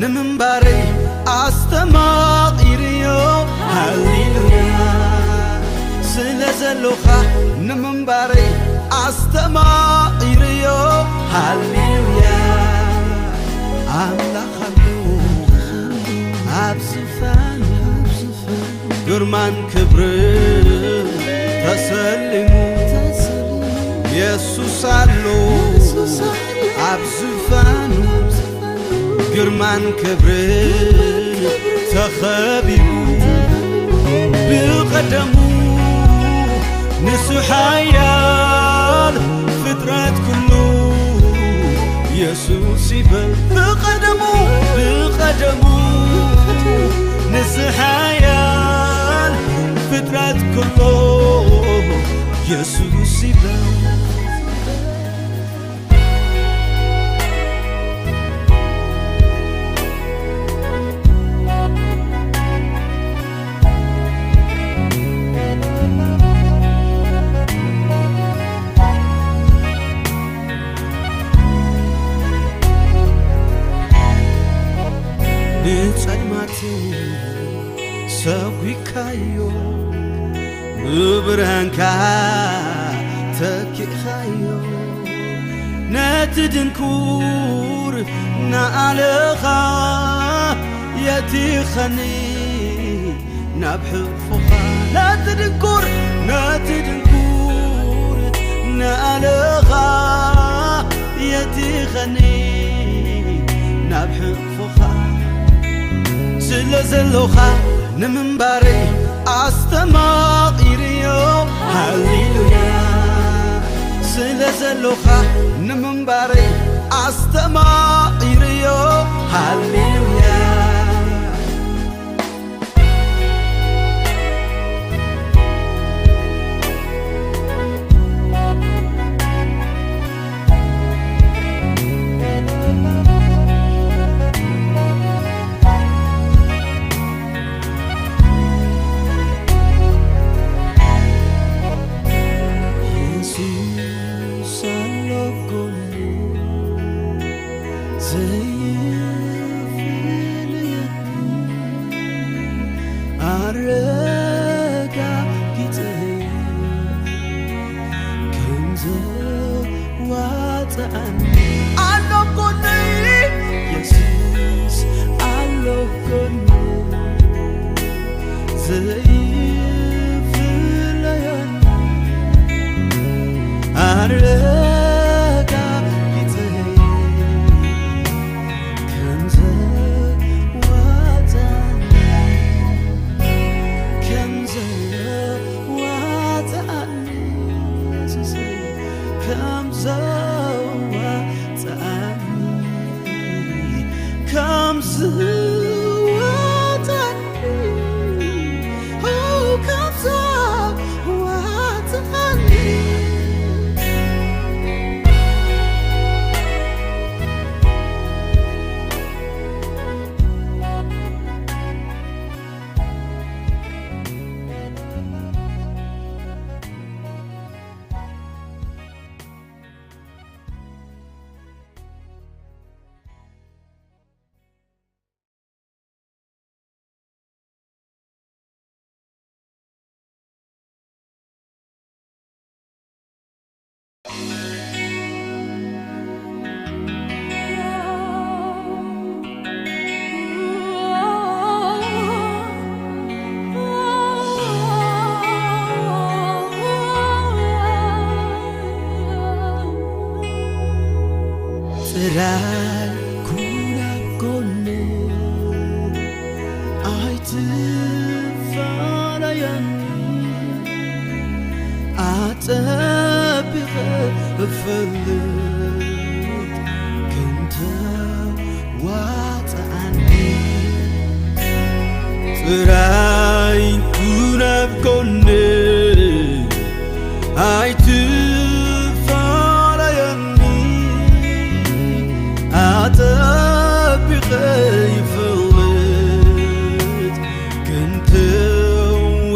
ንምንባረይ ኣስተማቒርዮ። ሃሌሉያ። ስለ ዘሎኻ ንምንባረይ ኣስተማቒርዮ። ሃሌሉያ። ኣምላኽ ኣሎ ኣብ ዝፋኑ፣ ግርማን ክብርን ተሰሊሙ። የሱስ ኣሎ ኣብ ዝፋኑ፣ ግርማን ክብርን ተኸቢቡ። ብቐደሙ ንሱ ሓያል፣ ፍጥረት ኩሉ የሱስ ይበል። ብቐደሙ፣ ብቐደሙ ንሱ ሓያል፣ ፍጥረት ኩሉ የሱስ ይበል። ንጸልማት ሰጒግካዮ፣ ብብርሃንካ ተኪእካዮ። ነቲ ድንኩር ንኣለኻ የቲኸኒ ናብ ሕቕፎኻ። ነቲ ድንኩር፣ ነቲ ድንኩር ንኣለኻ የቲኸኒ ናብ ሕቕፎኻ። ስለ ዘሎኻ ንምንባረይ ኣስተማቒርዮ። ሃሌሉያ። ስለ ዘሎኻ ንምንባረይ ኣስተማቒርዮ። ሃሌሉያ። የሱስ ኣሎ ጎነይ፣ ዘይፍለየኒ ኣረጋጊጸ ከም ዘዋጽኣኒ። ኣሎ ጎነይ የሱስ፣ ኣሎ ጎነይ፣ ዘይፍለየኒ ኣረጋጊጸ ከም ዘዋጽኣኒ፣ ከም ዘዋጽኣኒ፣ የሱሰይ፣ ከም ዘዋጽኣኒ፣ ከም ዘዋጽኣኒ፣ ኦ፣ ከም ዘዋጽኣኒ። ጥራይ ኩን ኣብ ጎነይ፣ ኣይትፈላለየኒ፣ ኣጸቢቐ እፈልጥ ከም ተዋጽኣኒ። ጥራይ ኩን ኣብ ጎነይ፣ ኣይትፈላለየኒ፣ ኣጸቢቐ ይፈልጥ ከም ተዋጽኣኒ።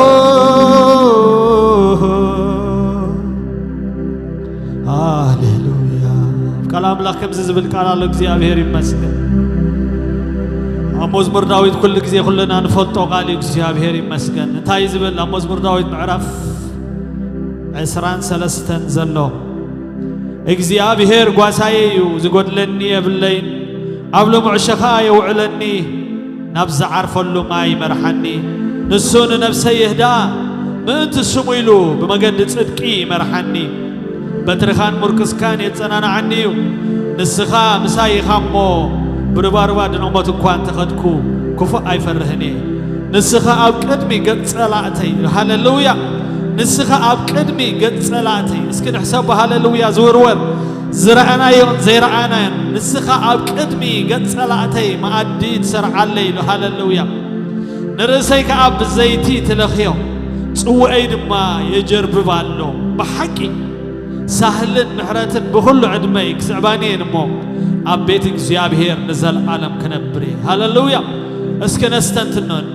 ሃሌሉያ። ቃል ኣምላኽ ከምዚ ዝብል ቃል ኣሎ። እግዚኣብሔር ይመስገን። ኣብ መዝሙር ዳዊት ኩሉ ግዜ ኩልና ንፈልጦ ቃል እዩ። እግዚኣብሔር ይመስገን። እንታይ ዝብል ኣብ መዝሙር ዳዊት ምዕራፍ ዕስራን ሰለስተን ዘሎ? እግዚኣብሔር ጓሳየ እዩ፣ ዝጎድለኒ የብለይን። ኣብ ልሙዕ ሸኻ የውዕለኒ፣ ናብ ዝዓርፈሉ ማይ ይመርሓኒ። ንሱ ንነፍሰይ የህድኣ፣ ምእንቲ ስሙ ኢሉ ብመገዲ ጽድቂ ይመርሓኒ። በትርኻን ምርኩስካን የጸናንዓኒ እዩ። ንስኻ ምሳይ ኢኻ እሞ፣ ብሩባሩባ ድኖሞት እኳ እንተኸድኩ፣ ክፉእ ኣይፈርህን እየ። ንስኻ ኣብ ቅድሚ ገጽ ጸላእተይ፣ ሃሌሉያ። ንስኻ ኣብ ቅድሚ ገጽ ጸላእተይ፣ እስኪ ንሕሰቦ፣ ሃሌሉያ፣ ዝውርወር፣ ዝረኣናዮን ዘይረኣናዮን፣ ንስኻ ኣብ ቅድሚ ገጽ ጸላእተይ መኣዲ ትሰርዓለይ ኢሉ፣ ሃሌሉያ። ንርእሰይ ከኣ ብዘይቲ ትለኽዮ፣ ጽውዐይ ድማ የጀርብብ ኣሎ። ብሓቂ ሳህልን ምሕረትን ብኹሉ ዕድመይ ክስዕባኒ እየን እሞ፣ ኣብ ቤት እግዚኣብሔር ንዘለኣለም ክነብር እየ። ሃሌሉያ። እስኪ ነስተንትኖን።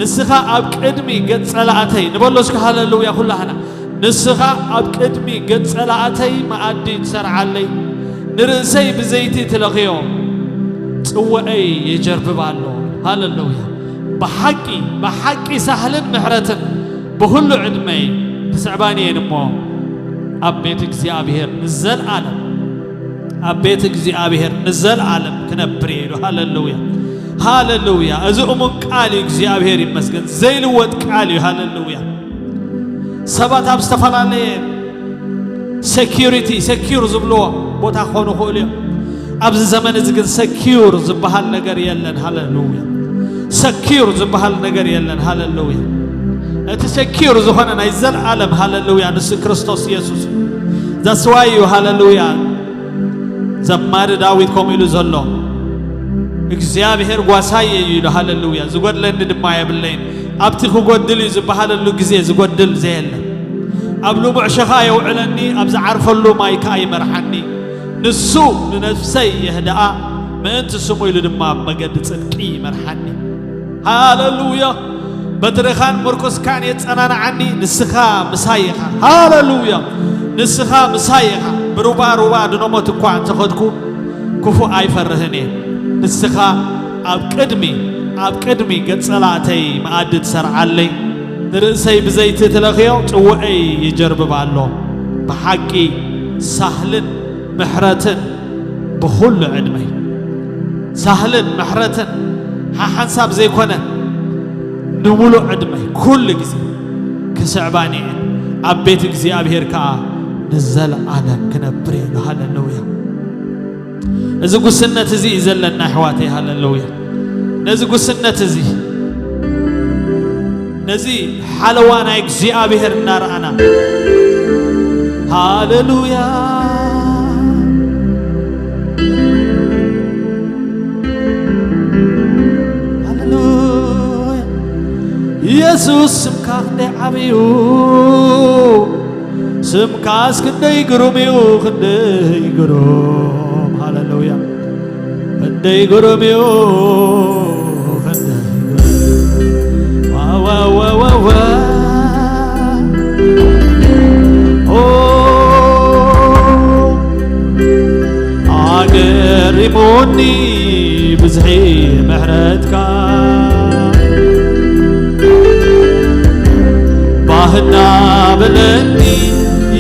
ንስኻ ኣብ ቅድሚ ገጽ ጸላእተይ፣ ንበሎ እስኪ ሃሌሉያ ኩላህና። ንስኻ ኣብ ቅድሚ ገጽ ጸላእተይ መኣዲ ትሰርዓለይ፣ ንርእሰይ ብዘይቲ ትለኽዮ፣ ጽውዐይ የጀርብብ ኣሎ። ሃሌሉያ። ብሓቂ፣ ብሓቂ ሳህልን ምሕረትን ብኹሉ ዕድመይ ክስዕባኒ እየን እሞ፣ ኣብ ቤት እግዚኣብሔር ንዘለኣለም፣ ኣብ ቤት እግዚኣብሔር ንዘለኣለም ክነብር እየ ኢሉ። ሃሌሉያ፣ ሃሌሉያ። እዚ እሙን ቃል እዩ። እግዚኣብሔር ይመስገን። ዘይልወጥ ቃል እዩ። ሃሌሉያ። ሰባት ኣብ ዝተፈላለየ ሴኪሪቲ፣ ሴኪር ዝብልዎ ቦታ ክኾኑ ይኽእሉ እዮም። ኣብዚ ዘመን እዚ ግን ሰኪር ዝበሃል ነገር የለን። ሃሌሉያ። ሰኪር ዝበሃል ነገር የለን። ሃሌሉያ። እቲ ሰኪር ዝኾነ ናይ ዘለኣለም፣ ሃሌሉያ፣ ንሱ ክርስቶስ ኢየሱስ እዩ። ዛስዋይ እዩ። ሃሌሉያ። ዘማሪ ዳዊት ከምኡ ኢሉ ዘሎ፣ እግዚኣብሔር ጓሳይ እዩ ኢሉ። ሃሌሉያ። ዝጎድለኒ ድማ የብለይን። ኣብቲ ክጎድል እዩ ዝበሃለሉ ግዜ ዝጎድል ዘየለ፣ ኣብ ልሙዕ ሸኻ የውዕለኒ፣ ኣብ ዝዓርፈሉ ማይ ከኣ ይመርሓኒ። ንሱ ንነፍሰይ የህድኣ፣ ምእንቲ ስሙ ኢሉ ድማ ኣብ መገዲ ጽድቂ ይመርሓኒ። ሃሌሉያ። በትርኻን ምርኩስካን የጸናንዓኒ፣ ንስኻ ምሳይ ኢኻ። ሃሌሉያ። ንስኻ ምሳይ ኢኻ። ብሩባ ሩባ ድኖሞት እኳ እንተኸድኩ፣ ክፉእ ኣይፈርህን እየ። ንስኻ ኣብ ቅድሚ፣ ኣብ ቅድሚ ገጽ ጸላእተይ መኣዲ ትሰርዓለይ። ንርእሰይ ብዘይቲ ትለኽዮ፣ ጽውዐይ ይጀርብብ ኣሎ። ብሓቂ ሳህልን ምሕረትን ብኹሉ ዕድመይ፣ ሳህልን ምሕረትን ሓሓንሳብ ዘይኮነ፣ ንምሉእ ዕድመይ ኩሉ ግዜ ክስዕባኒ እየን፣ ኣብ ቤት እግዚኣብሔር ከኣ ንዘለኣለም ክነብር እየ። ሃሌሉያ። እዚ ጉስነት እዚ እዩ ዘለና፣ ኣሕዋተይ። ሃሌሉያ። ነዚ ጉስነት እዚ፣ ነዚ ሓለዋ ናይ እግዚኣብሔር እናረኣና፣ ሃሌሉያ፣ ሃሌሉያ። ኢየሱስ፣ ስምካ ክንደይ ዓብዩ፣ ስምካስ ክንደይ ግሩም እዩ፣ ክንደይ ግሩም። ሃሌሉያ። ክንደይ ግሩም እዩ፣ ክንደይ ግሩም። ዋ፣ ዋ፣ ዋ፣ ዋ፣ ዋ። ኦ፣ ኣገሪሙኒ ብዝሒ ምሕረትካ። ባህ እናበለኒ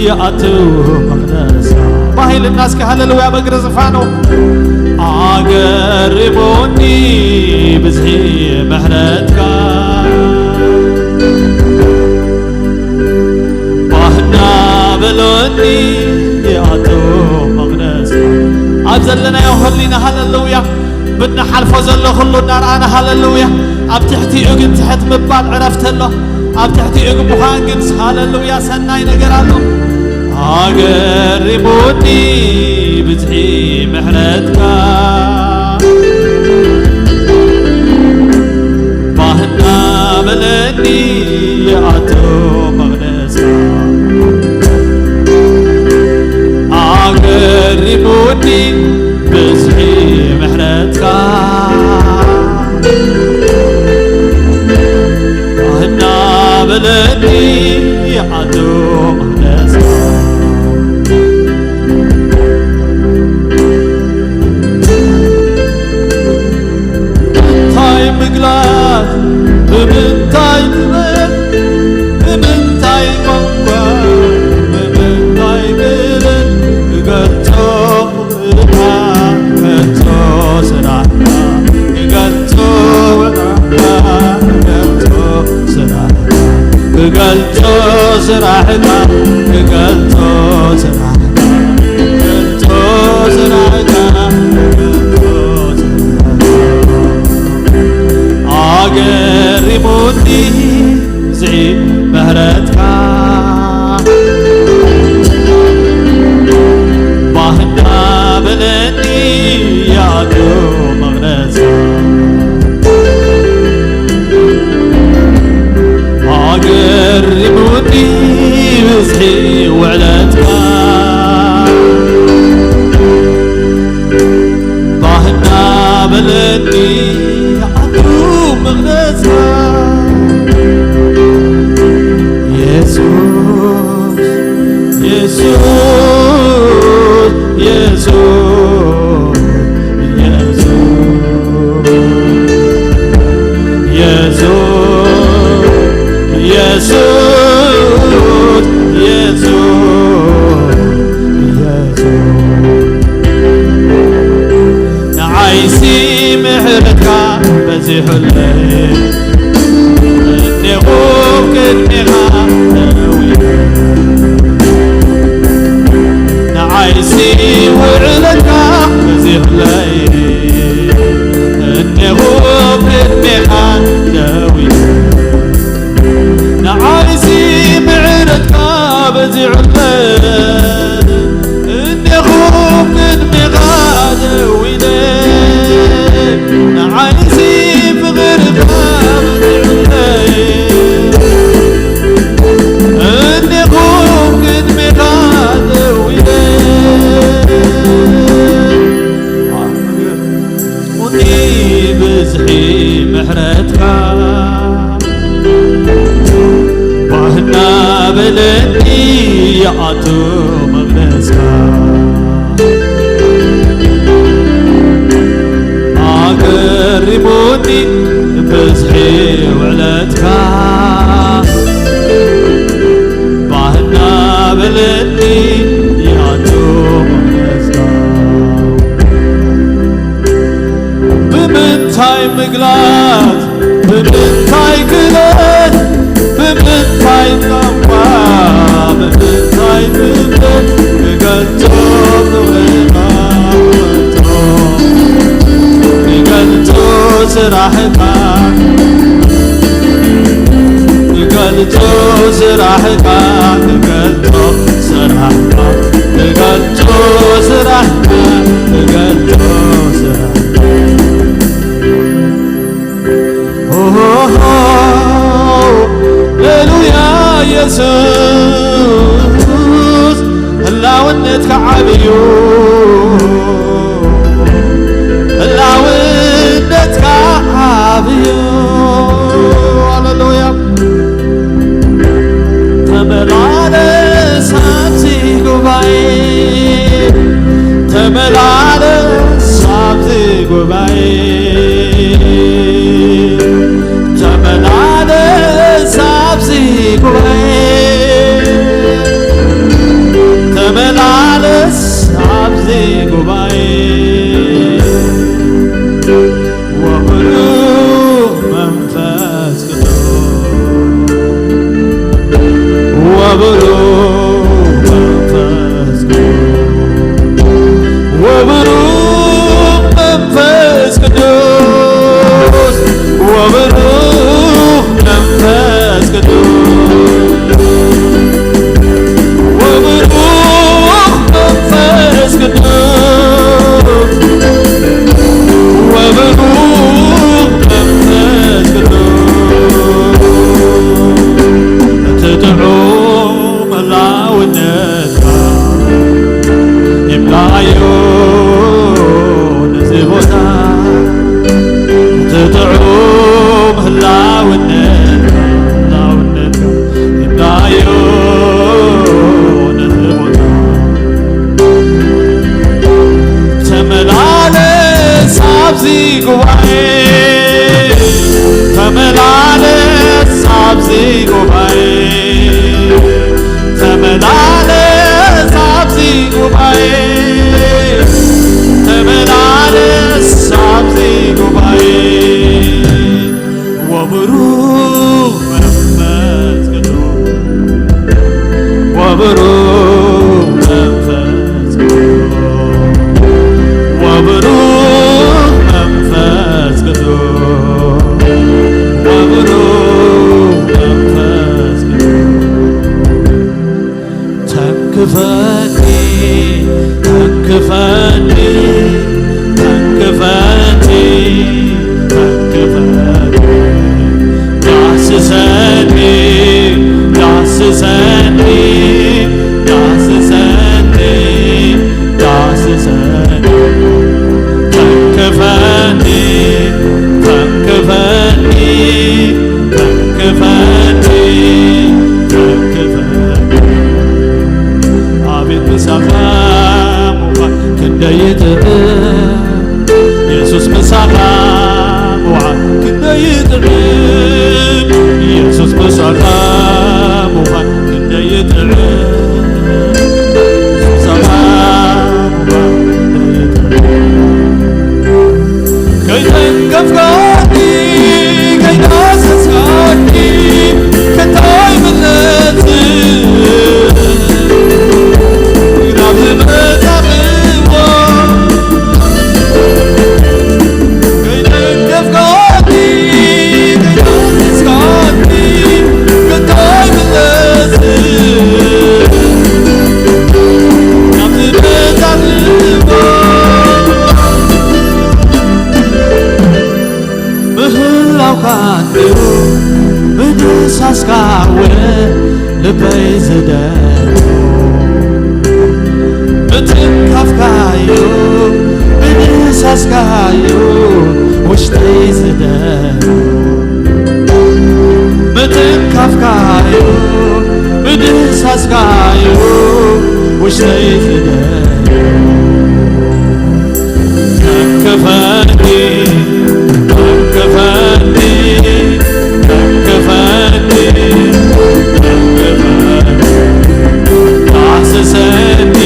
ይኣቱ መቕደስካ። ባህ ኢልና እስኪ ሃሌሉያ በእግሪ ዝፋኑ። ኣገሪሙኒ ብዝሒ ምሕረትካ። ባህ እናበለኒ ይኣቱ መቕደስካ። ኣብ ዘለናዮ ህሊና ሃሌሉያ። ብንሓልፎ ዘሎ ኩሉ እናረኣና፣ ሃሌሉያ። ኣብ ትሕቲኡ ግን ትሕት ምባል ዕረፍቲ ኣሎ። ኣብ ትሕቲኡ ግን ምዃን ግን፣ ሃሌሉያ፣ ሰናይ ነገር ኣሎ። ኣገሪሙኒ ብዝሒ ምሕረትካ፣ ባህ እናበለኒ ይኣቱ መቕደስካ። ኣገሪሙኒ ብዝሒ ምሕረትካ፣ ባህ እናበለኒ ይኣቱ መቕደስካ። ብምንታይ ምግላጽ፣ ብምንታይ ክብረት፣ ብምንታይ ቋንቋ፣ ብምንታይ ክብረት፣ ንዓይሲ ምሕረትካ በዚሑለይ፣ እኔኹ ቅድሜኻ ደው ኢለ። ንዓይሲ ውዕለትካ በዚሑለይ፣ እኔኹ ቅድሜኻ ደው ኢለ። ንዓይሲ ምሕረትካ በዚሑለይ፣ እኔኹ ቅድሜኻ ደው ኢለ። ንዓይሲ ፍቕርካ በዚሑለይ፣ እኔኹ ቅድሜኻ ደው ኢለ። ሞኒ ብዝሒ ምሕረትካ፣ ባህና በለኒ ይኣቱ መቕደስካ። ኣገሪሙኒ ብዝሒ ውዕለትካ፣ ባህና በለኒ ይኣቱ መቕደስካ። ብምንታይ ምግላጽ፣ ብምንታይ ክእለት፣ ብምንታይ ቋንቋ፣ ብምንታይ ጥበብ ክገልጾ፣ ክገልጾ፣ ክገልጾ ስራሕካ፣ ክገልጾ ስራሕካ፣ ክገልጾ ስራሕካ፣ ክገልጾ ስራሕካ፣ ክገልጾ ስራሕካ። ኦሆሆ፣ ሃሌሉያ ኢየሱስ፣ ህላውነትካ ዓብዩ፣ ህላውነትካ ዓብዩ። ሃሌሉያ። ተመላለስ ኣብዚ ጉባኤ፣ ተመላለስ ኣብዚ ጉባኤ፣ ተመላለስ ኣብዚ ጉባኤ፣ ተመላለስ ኣብዚ ጉባኤ። ወብሩኽ መንፈስ ቅዱስ፣ ወብሩኽ መንፈስ ቅዱስ፣ ወብሩኽ መንፈስ ቅዱስ፣ ወብሩኽ መንፈስ ቅዱስ፣ ወብሩኽ መንፈስ ቅዱስ፣ ወብሩኽ መንፈስ ቅዱስ፣ እቲ ጥዑም ህላውነትካ ይብላዮ ነዚ ቦታ። እቲ ጥዑም ህላውነትካ፣ ህላውነትካ ይብላዮ ነዚ ቦታ። ተመላለስ ኣብዚ ጉባኤ፣ ተመላለስ ኣብዚ ጉባኤ፣ ተመላለስ ኣብዚ ጉባኤ፣ ተመላለስ ኣብዚ ጉባኤ። ወብሩኽ መንፈስ ቅዱስ፣ ወብሩኽ መንፈስ ቅዱስ፣ ወብሩኽ መንፈስ ቅዱስ፣ ወብሩኽ መንፈስ ቅዱስ። ተንክፈኒ፣ ተንክፈኒ፣ ተንክፈኒ፣ ተንክፈኒ። ዳስሰኒ፣ ዳስሰኒ፣ ዳስሰኒ፣ ዳስሰኒ። ተንክፈኒ፣ ተንክፈኒ፣ ተንክፈኒ፣ ተንክፈኒ። ኣቤት ምሳኻ ምዃን ክንዲ ውሽጠይ ዝደልዮ ምትንካፍካዩ ምድህሳስካዩ ውሽጠይ ዝደልዮ። ተንክፈኒ፣ ተንክፈኒ፣ ተንክፈኒ፣ ተንክፈኒ። ዳስሰኒ፣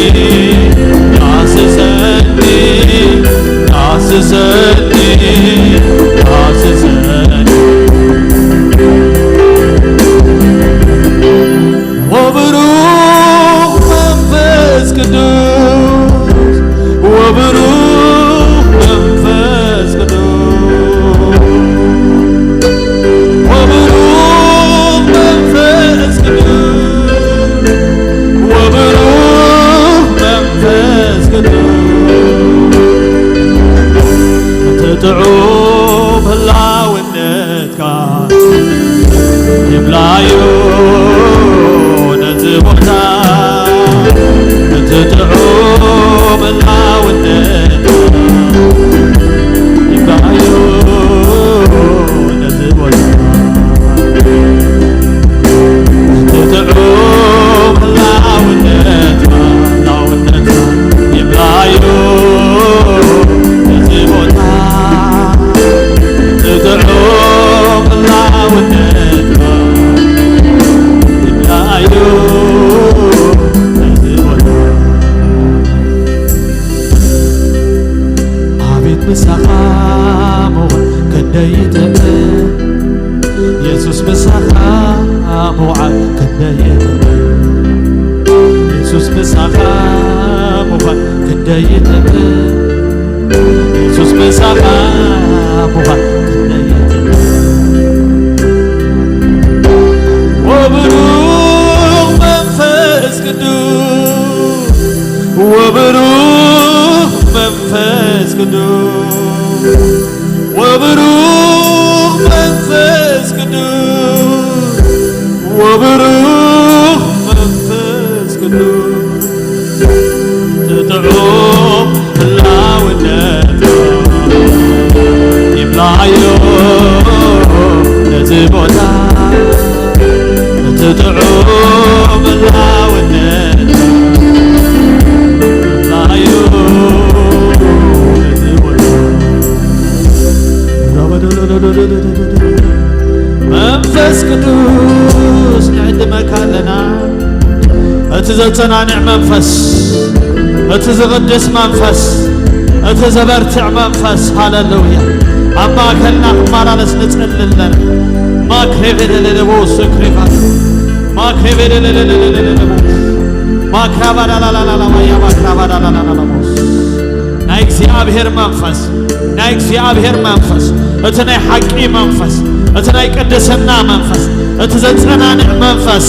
ዳስሰኒ፣ ዳስሰኒ፣ ዳስሰኒ። ወብሩኽ መንፈስ ቅዱስ፣ ወብሩኽ መንፈስ ቅዱስ፣ ወብሩኽ መንፈስ ቅዱስ፣ ወብሩኽ መንፈስ ቅዱስ፣ እቲ ጥዑም ህላውነትካ ይብላዮ ነዚ ቦታ፣ እቲ ጥዑም ህላውነትካ ይብላዮ ነዚ ቦታ። እቲ ጥዑም ህላውነትካ፣ ህላውነትካ ይብላዮ ነዚ ቦታ። እቲ ጥዑም ህላውነትካ ይብላዮ ነዚ ቦታ። ኣቤት ምሳኻ ምዃን ክንደይ ይጥዕም፣ የሱስ ምሳኻ ምውዓል ክንደይ ይጥዕም፣ የሱስ ምሳኻ ምዃን ክንደይ ይጥዕም፣ የሱስ ምሳኻ ምዃን ክንደይ ይጥዕም። ወብሩኽ መንፈስ ቅዱስ፣ ወብሩኽ መንፈስ ቅዱስ፣ ወብሩኽ መንፈስ ቅዱስ፣ ወብሩኽ መንፈስ ቅዱስ፣ ትጥዑም ህላውነትካ ይብላዮ ነዚ ቦታ። እቲ ጥዑም ህላውነትካ ይብላዮ ነዚ ቦታ። መንፈስ ቅዱስ ንዕድመካ ኣለና። እቲ ዘጸናንዕ መንፈስ፣ እቲ ዝቕድስ መንፈስ፣ እቲ ዘበርትዕ መንፈስ፣ ሃሌሉያ። ኣብ ማእከልና ክመላለስ ንጸሊ ኣለና። ማክሬቬደለለቦ ስክሪፋት፣ ማክሬቬደለለለለለለቦ፣ ማክራባዳላላላላ፣ ማያ ማክራባዳላላላቦስ። ናይ እግዚኣብሔር መንፈስ፣ ናይ እግዚኣብሔር መንፈስ፣ እቲ ናይ ሓቂ መንፈስ፣ እቲ ናይ ቅድስና መንፈስ፣ እቲ ዘጸናንዕ መንፈስ፣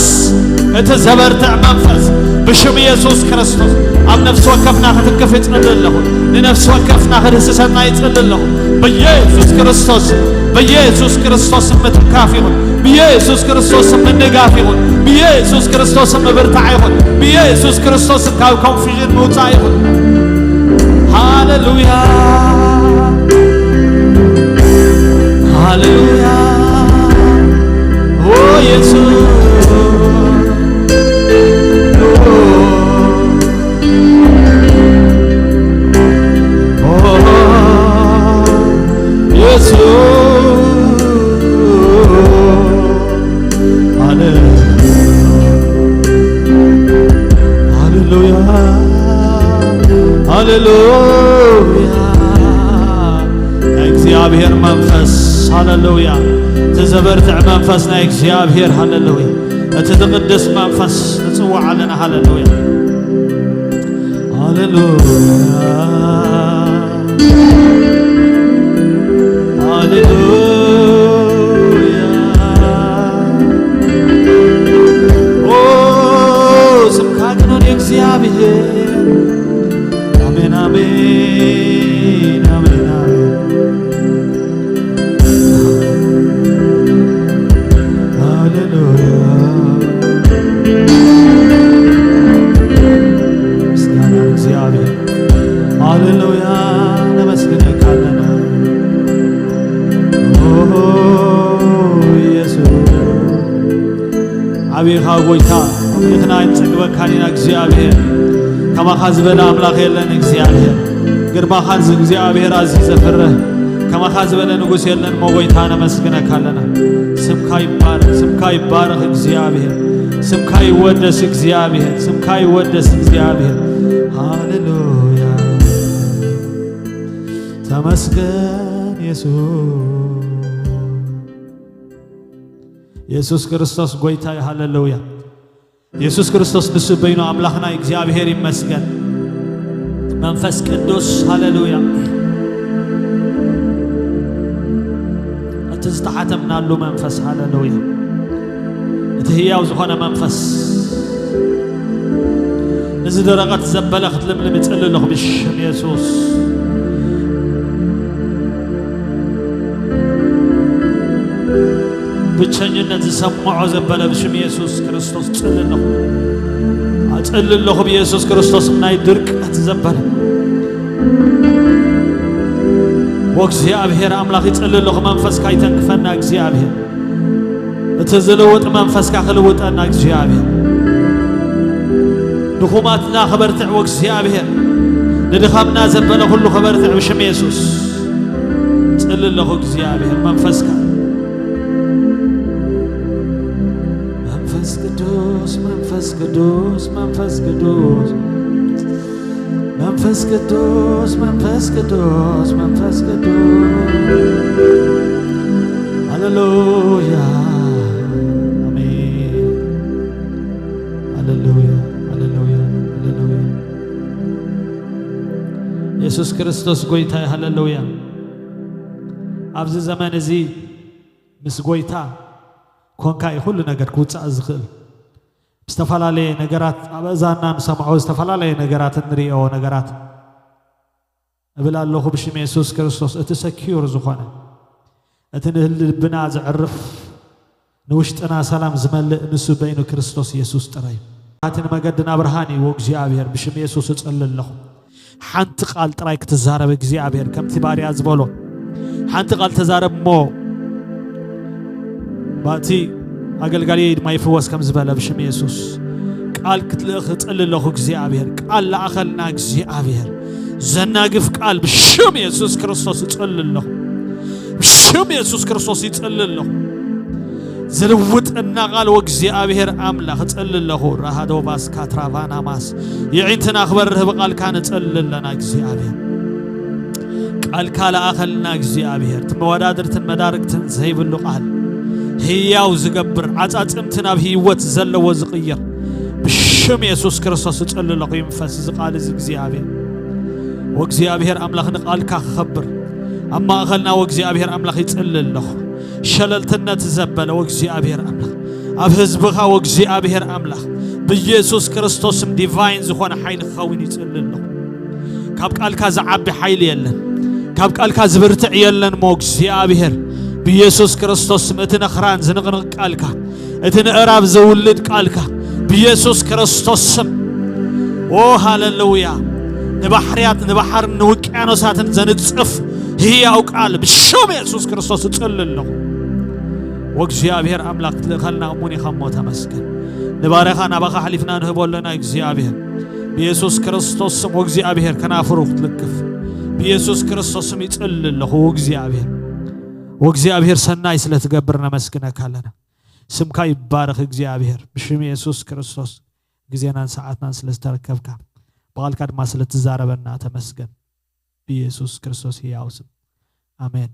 እቲ ዘበርትዕ መንፈስ፣ ብሽም የሱስ ክርስቶስ ኣብ ነፍሲ ወከፍና ክትንክፍ ይጽሊ ኣለኹ። ንነፍሲ ወከፍና ክድህስሰና ይጽሊ ኣለኹ። ብየሱስ ክርስቶስ፣ ብየሱስ ክርስቶስ ምትንካፍ ይኹን። ብየሱስ ክርስቶስ ምንጋፍ ይኹን። ብየሱስ ክርስቶስ ምብርታዕ ይኹን። ብየሱስ ክርስቶስ ካብ ኮንፊዥን ምውጻእ ይኹን። ሃሌሉያ፣ ሃሌሉያ። ኦ የሱስ፣ ኦ የሱስ። ሃሌ-፣ ሃሌሉያ፣ ሃሌሉያ። ናይ እግዚኣብሔር መንፈስ፣ ሃሌሉያ። እቲ ዘበርትዕ መንፈስ ናይ እግዚኣብሔር፣ ሃሌሉያ። እቲ ዝቕድስ መንፈስ ንጽውዕ ኣለና፣ ሃሌሉያ፣ ሃሌሉያ። ሃሌሉያ። ኦ፣ ስምካ ግኖን እግዚኣብሔር። ኣሜን፣ ኣሜን፣ ኣሜን፣ ኣሜን። ሃሌሉያ። ምስጋና ንእግዚኣብሔር። ሃሌሉያ፣ ነመስግነካ ኣለና። ኣቤኻ ጎይታ፣ ኣምሊኽና ኣይንጸግበካን ኢና እግዚኣብሔር። ከማኻ ዝበለ ኣምላኽ የለን እግዚኣብሔር። ግርማኻን እግዚኣብሔር ኣዝዩ ዘፍርህ፣ ከማኻ ዝበለ ንጉስ የለን እሞ ጎይታ ነመስግነካ ኣለና። ስምካ ይባረኽ፣ ስምካ ይባረኽ እግዚኣብሔር። ስምካ ይወደስ እግዚኣብሔር፣ ስምካ ይወደስ እግዚኣብሔር። ሃሌሉያ። ተመስገን የሱስ። የሱስ ክርስቶስ ጎይታ እዩ። ሃሌሉያ። የሱስ ክርስቶስ ንሱ በይኑ ኣምላኽና እግዚኣብሔር ይመስገን። መንፈስ ቅዱስ ሃሌሉያ። እቲ ዝተሓተምናሉ መንፈስ ሃሌሉያ። እቲ ህያው ዝኾነ መንፈስ ንዝደረቐት ዘበለ ክትልምልም ይጽሊ ኣለኹ ብሽም የሱስ። ብቸኝነት ዝሰምዖ ዘበለ ብሽም የሱስ ክርስቶስ ጽሊ ኣለኹ። ኣጽሊ ኣለኹ ብየሱስ ክርስቶስ ናይ ድርቀት ዘበለ። ወእግዚኣብሔር ኣምላኽ ይጽሊ ኣለኹ መንፈስካ ይተንክፈና እግዚኣብሔር። እቲ ዝልውጥ መንፈስካ ክልውጠና እግዚኣብሔር። ድኹማትና ክበርትዕ ወእግዚኣብሔር። ንድኻምና ዘበለ ኩሉ ክበርትዕ ብሽም የሱስ። ጽሊ ኣለኹ እግዚኣብሔር መንፈስካ። መንፈስ ቅዱስ፣ መንፈስ ቅዱስ፣ መንፈስ ቅዱስ፣ መንፈስ ቅዱስ፣ መንፈስ ቅዱስ፣ መንፈስ ቅዱስ። ሃሌሉያ። ኣሜን። ሃሌሉያ፣ ሃሌሉያ፣ ሃሌሉያ። የሱስ ክርስቶስ ጎይታ እዩ። ሃሌሉያ። ኣብዚ ዘመን እዚ ምስ ጎይታ ኮንካ እዩ ኩሉ ነገር ክውጻእ ዝኽእል። ዝተፈላለየ ነገራት ኣብ ኣእዛንና ንሰምዖ፣ ዝተፈላለየ ነገራት እንርእዮ ነገራት እብል ኣለኹ ብሽም የሱስ ክርስቶስ። እቲ ሰኪዩር ዝኾነ፣ እቲ ንልብና ዘዕርፍ፣ ንውሽጥና ሰላም ዝመልእ ንሱ በይኑ ክርስቶስ የሱስ ጥራይ እዩ። ኣትን መገድና ብርሃን እዩ እግዚኣብሔር። ብሽም የሱስ እጸሊ ኣለኹ። ሓንቲ ቃል ጥራይ ክትዛረብ እግዚኣብሔር ከምቲ ባርያ ዝበሎ ሓንቲ ቃል ተዛረብ እሞ ባቲ ኣገልጋሊ ድማ ይፍወስ ከም ዝበለ ብሽም የሱስ ቃል ክትልእኽ እጸሊ ኣለኹ እግዚኣብሔር። ቃል ለኣኸልና እግዚኣብሔር። ዘናግፍ ቃል ብሽም የሱስ ክርስቶስ እጸሊ ኣለኹ። ብሽም የሱስ ክርስቶስ ይጸሊ ኣለኹ። ዝልውጠና ቃል ወእግዚኣብሔር ኣምላኽ እጸሊ ኣለኹ። ራሃዶባስ ካትራቫናማስ የዒንትና ክበርህ ብቓልካ ንጸሊ ኣለና እግዚኣብሔር። ቃልካ ለኣኸልና እግዚኣብሔር። እቲ መወዳድርትን መዳርግትን ዘይብሉ ቃል ህያው ዝገብር ዓጻጽምቲ ናብ ህይወት ዘለዎ ዝቕይር ብሽም የሱስ ክርስቶስ እጸሊ ኣለኹ። ይንፈስ እዚ ቃል እዚ እግዚኣብሔር። ወእግዚኣብሔር ኣምላኽ ንቃልካ ክኸብር ኣብ ማእኸልና ወእግዚኣብሔር ኣምላኽ ይጽሊ ኣለኹ። ሸለልትነት ዘበለ ወእግዚኣብሔር ኣምላኽ ኣብ ህዝብኻ ወእግዚኣብሔር ኣምላኽ ብኢየሱስ ክርስቶስም ዲቫይን ዝኾነ ሓይሊ ክኸውን ይጽሊ ኣለኹ። ካብ ቃልካ ዝዓቢ ሓይሊ የለን። ካብ ቃልካ ዝብርትዕ የለን እሞ እግዚኣብሔር ብኢየሱስ ክርስቶስም እቲ ነኽራን ዝንቕንቕ ቃልካ እቲ ንእራብ ዘውልድ ቃልካ ብኢየሱስ ክርስቶስ ስም። ኦ ሃሌሉያ። ንባሕርያት ንባሕርን ንውቅያኖሳትን ዘንጽፍ ህያው ቃል ብሽም የሱስ ክርስቶስ እጽሊ ኣለኹ። ወእግዚኣብሔር ኣምላኽ ክትልእኸልና እሙን ኢኻ እሞ ተመስገን። ንባርያኻ ናባኻ ሓሊፍና ንህቦ ኣለና እግዚኣብሔር። ብኢየሱስ ክርስቶስ ስም ወእግዚኣብሔር ከናፍሩ ክትልክፍ ብኢየሱስ ክርስቶስ ስም ይጽሊ ኣለኹ። ወእግዚኣብሔር ወእግዚኣብሔር ሰናይ ስለ ትገብር ነመስግነካ ኣለና። ስምካ ይባረኽ እግዚኣብሔር። ብሽም የሱስ ክርስቶስ ግዜናን ሰዓትናን ስለ ዝተረከብካ ብቓልካ ድማ ስለ ትዛረበና ተመስገን። ብኢየሱስ ክርስቶስ ህያው ስም ኣሜን።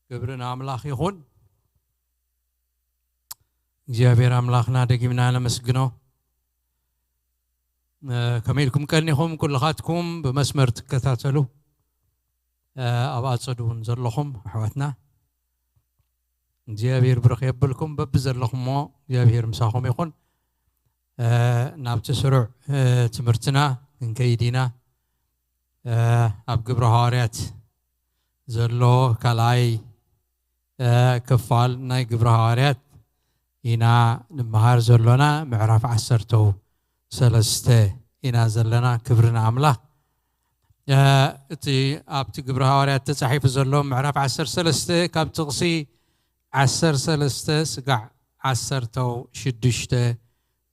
ክብሪ ንኣምላኽ ይኹን። እግዚኣብሔር ኣምላኽና ደጊምና ነመስግኖ። እ፣ ከመይ ኢልኩም ቀኒኹም? ኩልኻትኩም ብመስመር ትከታተሉ፣ እ፣ ኣብ ኣጸዱ እውን ዘለኹም ኣሕዋትና፣ እግዚኣብሔር ብርኽ የብልኩም። በብዘለኹሞ እግዚኣብሔር ምሳኹም ይኹን። እ፣ ናብቲ ስሩዕ፣ እ፣ ትምህርትና ክንከይድ ኢና። እ፣ ኣብ ግብረ ሃዋርያት ዘሎ ካልኣይ፣ እ፣ ክፋል ናይ ግብረ ሃዋርያት ኢና ንመሃር ዘሎና፣ ምዕራፍ ዓሰርተው ሰለስተ ኢና ዘለና። ክብሪ ንኣምላኽ። እ፣ እቲ ኣብቲ ግብረ ሃዋርያት ተጻሒፉ ዘሎ ምዕራፍ ዓሰርተ ሰለስተ ካብ ጥቕሲ ዓሰርተ ሰለስተ ስጋዕ ዓሰርተው ሽዱሽተ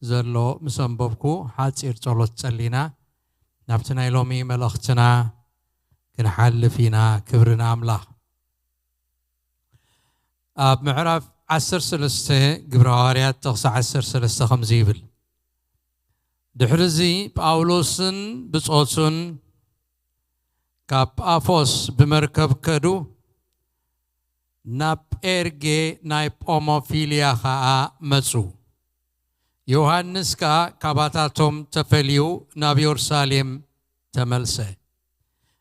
ዘሎ ምስ ኣንበብኩ፣ ሓጺር ጸሎት ጸሊና ናብቲ ናይ ሎሚ መልእኽትና ክንሓልፍ ኢና። ክብሪ ንኣምላኽ። ኣብ ምዕራፍ ዓሰርተ ሰለስተ ግብረ ሃዋርያት ጥቕሲ ዓሰርተ ሰለስተ ከምዚ ይብል፣ ድሕርዚ ጳውሎስን ብጾቱን ካብ ጳፎስ ብመርከብ ከዱ፣ ናብ ጴርጌ ናይ ጳሞፊልያ ኸኣ መጹ። ዮሃንስ ከኣ ካባታቶም ተፈልዩ ናብ የሩሳሌም ተመልሰ።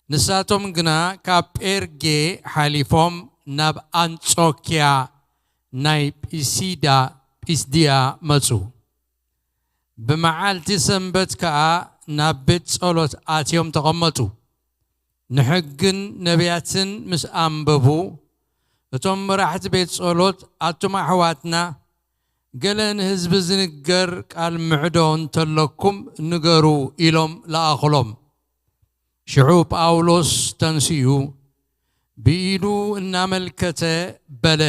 ንሳቶም ግና ካብ ጴርጌ ሓሊፎም ናብ ኣንጾክያ ናይ ጲሲዳ፣ ጲስድያ መጹ። ብመዓልቲ ሰንበት ከኣ ናብ ቤት ጸሎት ኣትዮም ተቐመጡ። ንሕግን ነቢያትን ምስ ኣንበቡ፣ እቶም መራሕቲ ቤት ጸሎት፣ ኣቱም ኣሕዋትና፣ ገለ ንህዝቢ ዝንገር ቃል ምዕዶ እንተለኩም ንገሩ ኢሎም ለኣኹሎም። ሽዑ ጳውሎስ ተንሲኡ ብኢዱ እናመልከተ በለ፣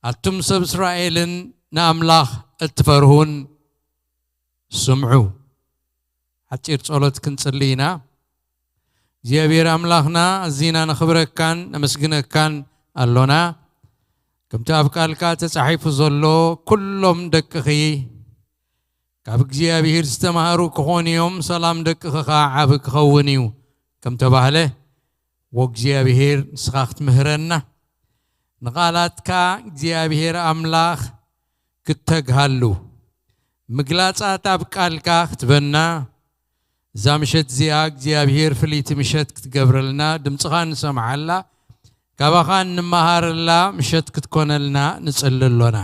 ኣቱም ሰብ እስራኤልን ንኣምላኽ እትፈርሁን ስምዑ። ሓጺር ጸሎት ክንጽሊ ኢና። እግዚኣብሔር ኣምላኽና፣ ኣዚና ነኽብረካን ነመስግነካን ኣሎና። ከምቲ ኣብ ቃልካ ተጻሒፉ ዘሎ፣ ኩሎም ደቅኺ ካብ እግዚኣብሔር ዝተማህሩ ክኾኑ እዮም፣ ሰላም ደቅኺ ኸዓ ዓቢ ክኸውን እዩ ከም ተባህለ፣ ወእግዚኣብሔር ንስኻ ክትምህረና፣ ንቓላትካ እግዚኣብሔር ኣምላኽ ክተግሃሉ፣ ምግላጻት ኣብ ቃልካ ክትበና፣ እዛ ምሸት እዚኣ እግዚኣብሔር ፍልይቲ ምሸት ክትገብረልና፣ ድምጽኻ ንሰምዓላ፣ ካባኻ እንመሃረላ ምሸት ክትኮነልና ንጽሊ ኣሎና።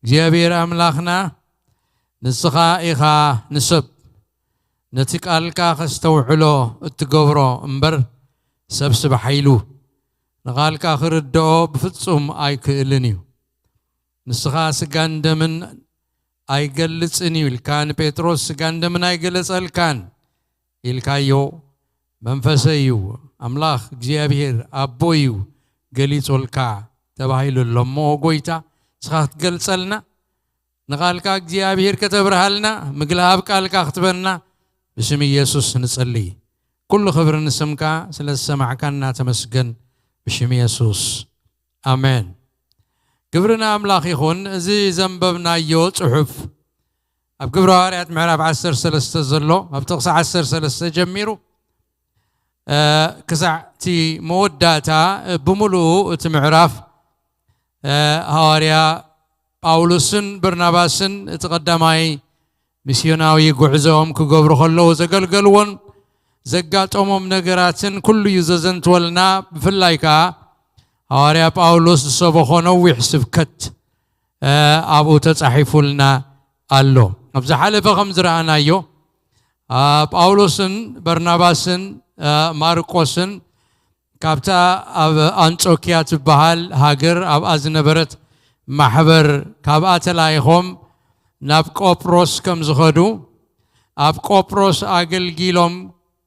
እግዚኣብሔር ኣምላኽና፣ ንስኻ ኢኻ ንሰብ ነቲ ቃልካ ከስተውዕሎ እትገብሮ እምበር፣ ሰብ ስባሕ ኢሉ ንቓልካ ክርድኦ ብፍጹም ኣይክእልን እዩ። ንስኻ ስጋን ደምን ኣይገልጽን እዩ ኢልካ ንጴጥሮስ ስጋን ደምን ኣይገለጸልካን ኢልካዮ፣ መንፈሰ እዩ፣ ኣምላኽ እግዚኣብሔር ኣቦ እዩ ገሊጹልካ ተባሂሉ ኣሎ። እሞ ጎይታ፣ ንስኻ ክትገልጸልና፣ ንቓልካ እግዚኣብሔር ከተብርሃልና፣ ምግላብ ቃልካ ክትበና ብሽም ኢየሱስ ንጽሊ። ኩሉ ክብሪ ንስምካ፣ ስለ ዝሰማዕካና ተመስገን፣ ብሽም ኢየሱስ ኣሜን። ክብሪ ንኣምላኽ ይኹን። እዚ ዘንበብናዮ ጽሑፍ ኣብ ግብረ ሃዋርያት ምዕራፍ ዓሰርተ ሰለስተ ዘሎ፣ ኣብ ጥቕሲ ዓሰርተ ሰለስተ ጀሚሩ፣ እ፣ ክሳዕ እቲ መወዳእታ፣ እ፣ ብምሉኡ እቲ ምዕራፍ፣ እ፣ ሃዋርያ ጳውሎስን በርናባስን እቲ ቀዳማይ ሚስዮናዊ ጉዕዞኦም ክገብሩ ከለዉ ዘገልገልዎን ዘጋጠሞም ነገራትን ኩሉ እዩ ዘዘንትወልና። ብፍላይ ከኣ ሃዋርያ ጳውሎስ ዝሰበኾ ነዊሕ ስብከት፣ እ፣ ኣብኡ ተጻሒፉልና ኣሎ። ኣብ ዝሓለፈ ከም ዝረኣናዮ፣ እ፣ ጳውሎስን በርናባስን፣ እ፣ ማርቆስን ካብታ ኣብ ኣንጾክያ ትበሃል ሃገር ኣብኣ ዝነበረት ማሕበር ካብኣ ተላኢኾም ናብ ቆጵሮስ ከም ዝኸዱ፣ ኣብ ቆጵሮስ ኣገልጊሎም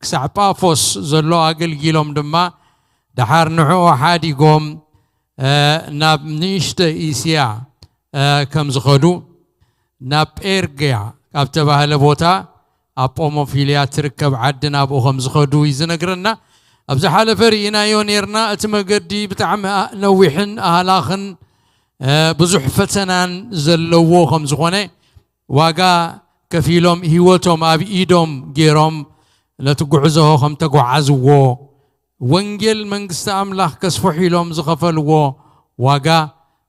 ክሳዕ ጳፎስ ዘሎ ኣገልጊሎም ድማ፣ ደሓር ንዕኡ ሓዲጎም፣ እ፣ ናብ ንእሽተ እስያ፣ እ፣ ከም ዝኸዱ፣ ናብ ጴርግያ ኣብ ተባህለ ቦታ፣ ኣብ ጶሞፊልያ ትርከብ ዓዲ፣ ናብኡ ከም ዝኸዱ እዩ ዝነግረና። ኣብ ዝሓለፈ ርኢናዮ ኔርና። እቲ መገዲ ብጣዕሚ ኣ-፣ ነዊሕን ኣህላኽን፣ እ፣ ብዙሕ ፈተናን ዘለዎ ከም ዝኾነ፣ ዋጋ ከፊሎም፣ ህይወቶም ኣብ ኢዶም ገይሮም ነቲ ጉዕዞ ከም ተጓዓዝዎ፣ ወንጌል መንግስቲ ኣምላኽ ከስፍሑ ኢሎም ዝኸፈልዎ ዋጋ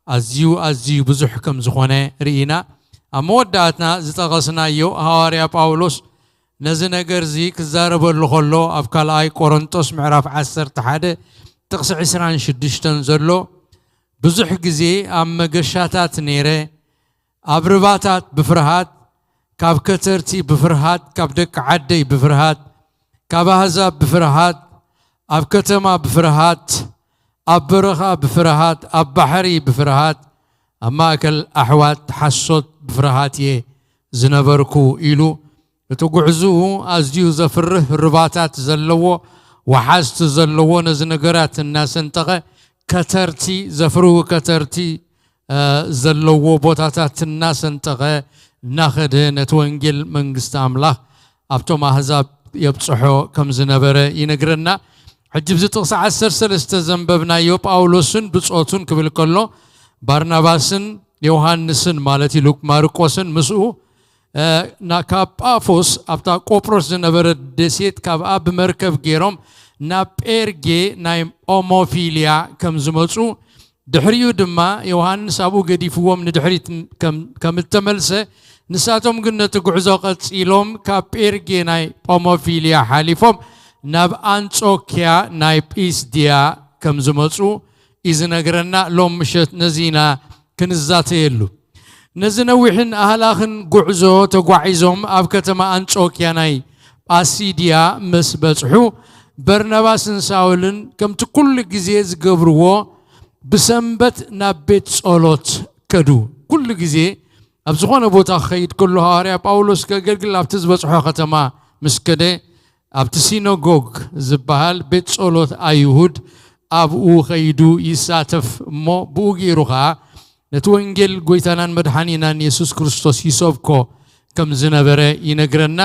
ኣዝዩ፣ ኣዝዩ ብዙሕ ከም ዝኾነ ርኢና። ኣብ መወዳእትና ዝጠቐስናዮ፣ ሃዋርያ ጳውሎስ ነዚ ነገር እዚ ክዛረበሉ ከሎ፣ ኣብ ካልኣይ ቆሮንጦስ ምዕራፍ ዓሰርተ ሓደ ጥቕሲ ዕስራን ሽዱሽተን ዘሎ፣ ብዙሕ ግዜ ኣብ መገሻታት ነይረ፣ ኣብ ርባታት ብፍርሃት፣ ካብ ከተርቲ ብፍርሃት፣ ካብ ደቂ ዓደይ ብፍርሃት፣ ካብ ኣህዛብ ብፍርሃት፣ ኣብ ከተማ ብፍርሃት፣ ኣብ በረኻ ብፍርሃት፣ ኣብ ባሕሪ ብፍርሃት፣ ኣብ ማእከል ኣሕዋት ሓሶት ብፍርሃት እየ ዝነበርኩ ኢሉ። እቲ ጉዕዝኡ ኣዝዩ ዘፍርህ ርባታት ዘለዎ፣ ወሓዝቲ ዘለዎ፣ ነዚ ነገራት እናሰንጠቐ፣ ከተርቲ፣ ዘፍርሁ ከተርቲ፣ እ፣ ዘለዎ ቦታታት እናሰንጠቐ እናኸደ ነቲ ወንጌል መንግስቲ ኣምላኽ ኣብቶም ኣህዛብ የብጽሖ ከም ዝነበረ ይነግረና። ሕጂ ኣብዚ ጥቕሲ ዓሰርተ ሰለስተ ዘንበብናዮ ጳውሎስን ብጾቱን ክብል ከሎ፣ ባርናባስን ዮሃንስን ማለት እዩ፣ ሉክ-፣ ማርቆስን ምስኡ፣ እ፣ ና-፣ ካብ ጳፎስ ኣብታ ቆጵሮስ ዝነበረ ደሴት ካብኣ ብመርከብ ገይሮም ናብ ጴርጌ ናይ ጳሞፊልያ ከም ዝመጹ፣ ድሕሪኡ ድማ ዮሃንስ ኣብኡ ገዲፍዎም ንድሕሪት ከም፣ ከም እተመልሰ፣ ንሳቶም ግን ነቲ ጉዕዞ ቀጺሎም ካብ ጴርጌ ናይ ጳሞፊልያ ሓሊፎም ናብ ኣንጾክያ ናይ ጲስድያ ከም ዝመጹ እዩ ዝነግረና። ሎም ምሸት ነዚ ኢና ክንዛተየሉ። ነዚ ነዊሕን ኣህላኽን ጉዕዞ ተጓዒዞም ኣብ ከተማ ኣንጾክያ ናይ ጳሲድያ ምስ በጽሑ፣ በርናባስን ሳውልን ከምቲ ኩሉ ግዜ ዝገብርዎ ብሰንበት ናብ ቤት ጸሎት ከዱ። ኩሉ ግዜ ኣብ ዝኾነ ቦታ ክኸይድ ከሎ፣ ሃዋርያ ጳውሎስ ከገልግል ኣብቲ ዝበጽሖ ከተማ ምስ ከደ፣ ኣብቲ ሲነጎግ ዝበሃል ቤት ጸሎት ኣይሁድ ኣብኡ ኸይዱ ይሳተፍ እሞ፣ ብኡ ገይሩ ኸኣ ነቲ ወንጌል ጐይታናን መድሓኒናን የሱስ ክርስቶስ ይሰብኮ ከም ዝነበረ ይነግረና።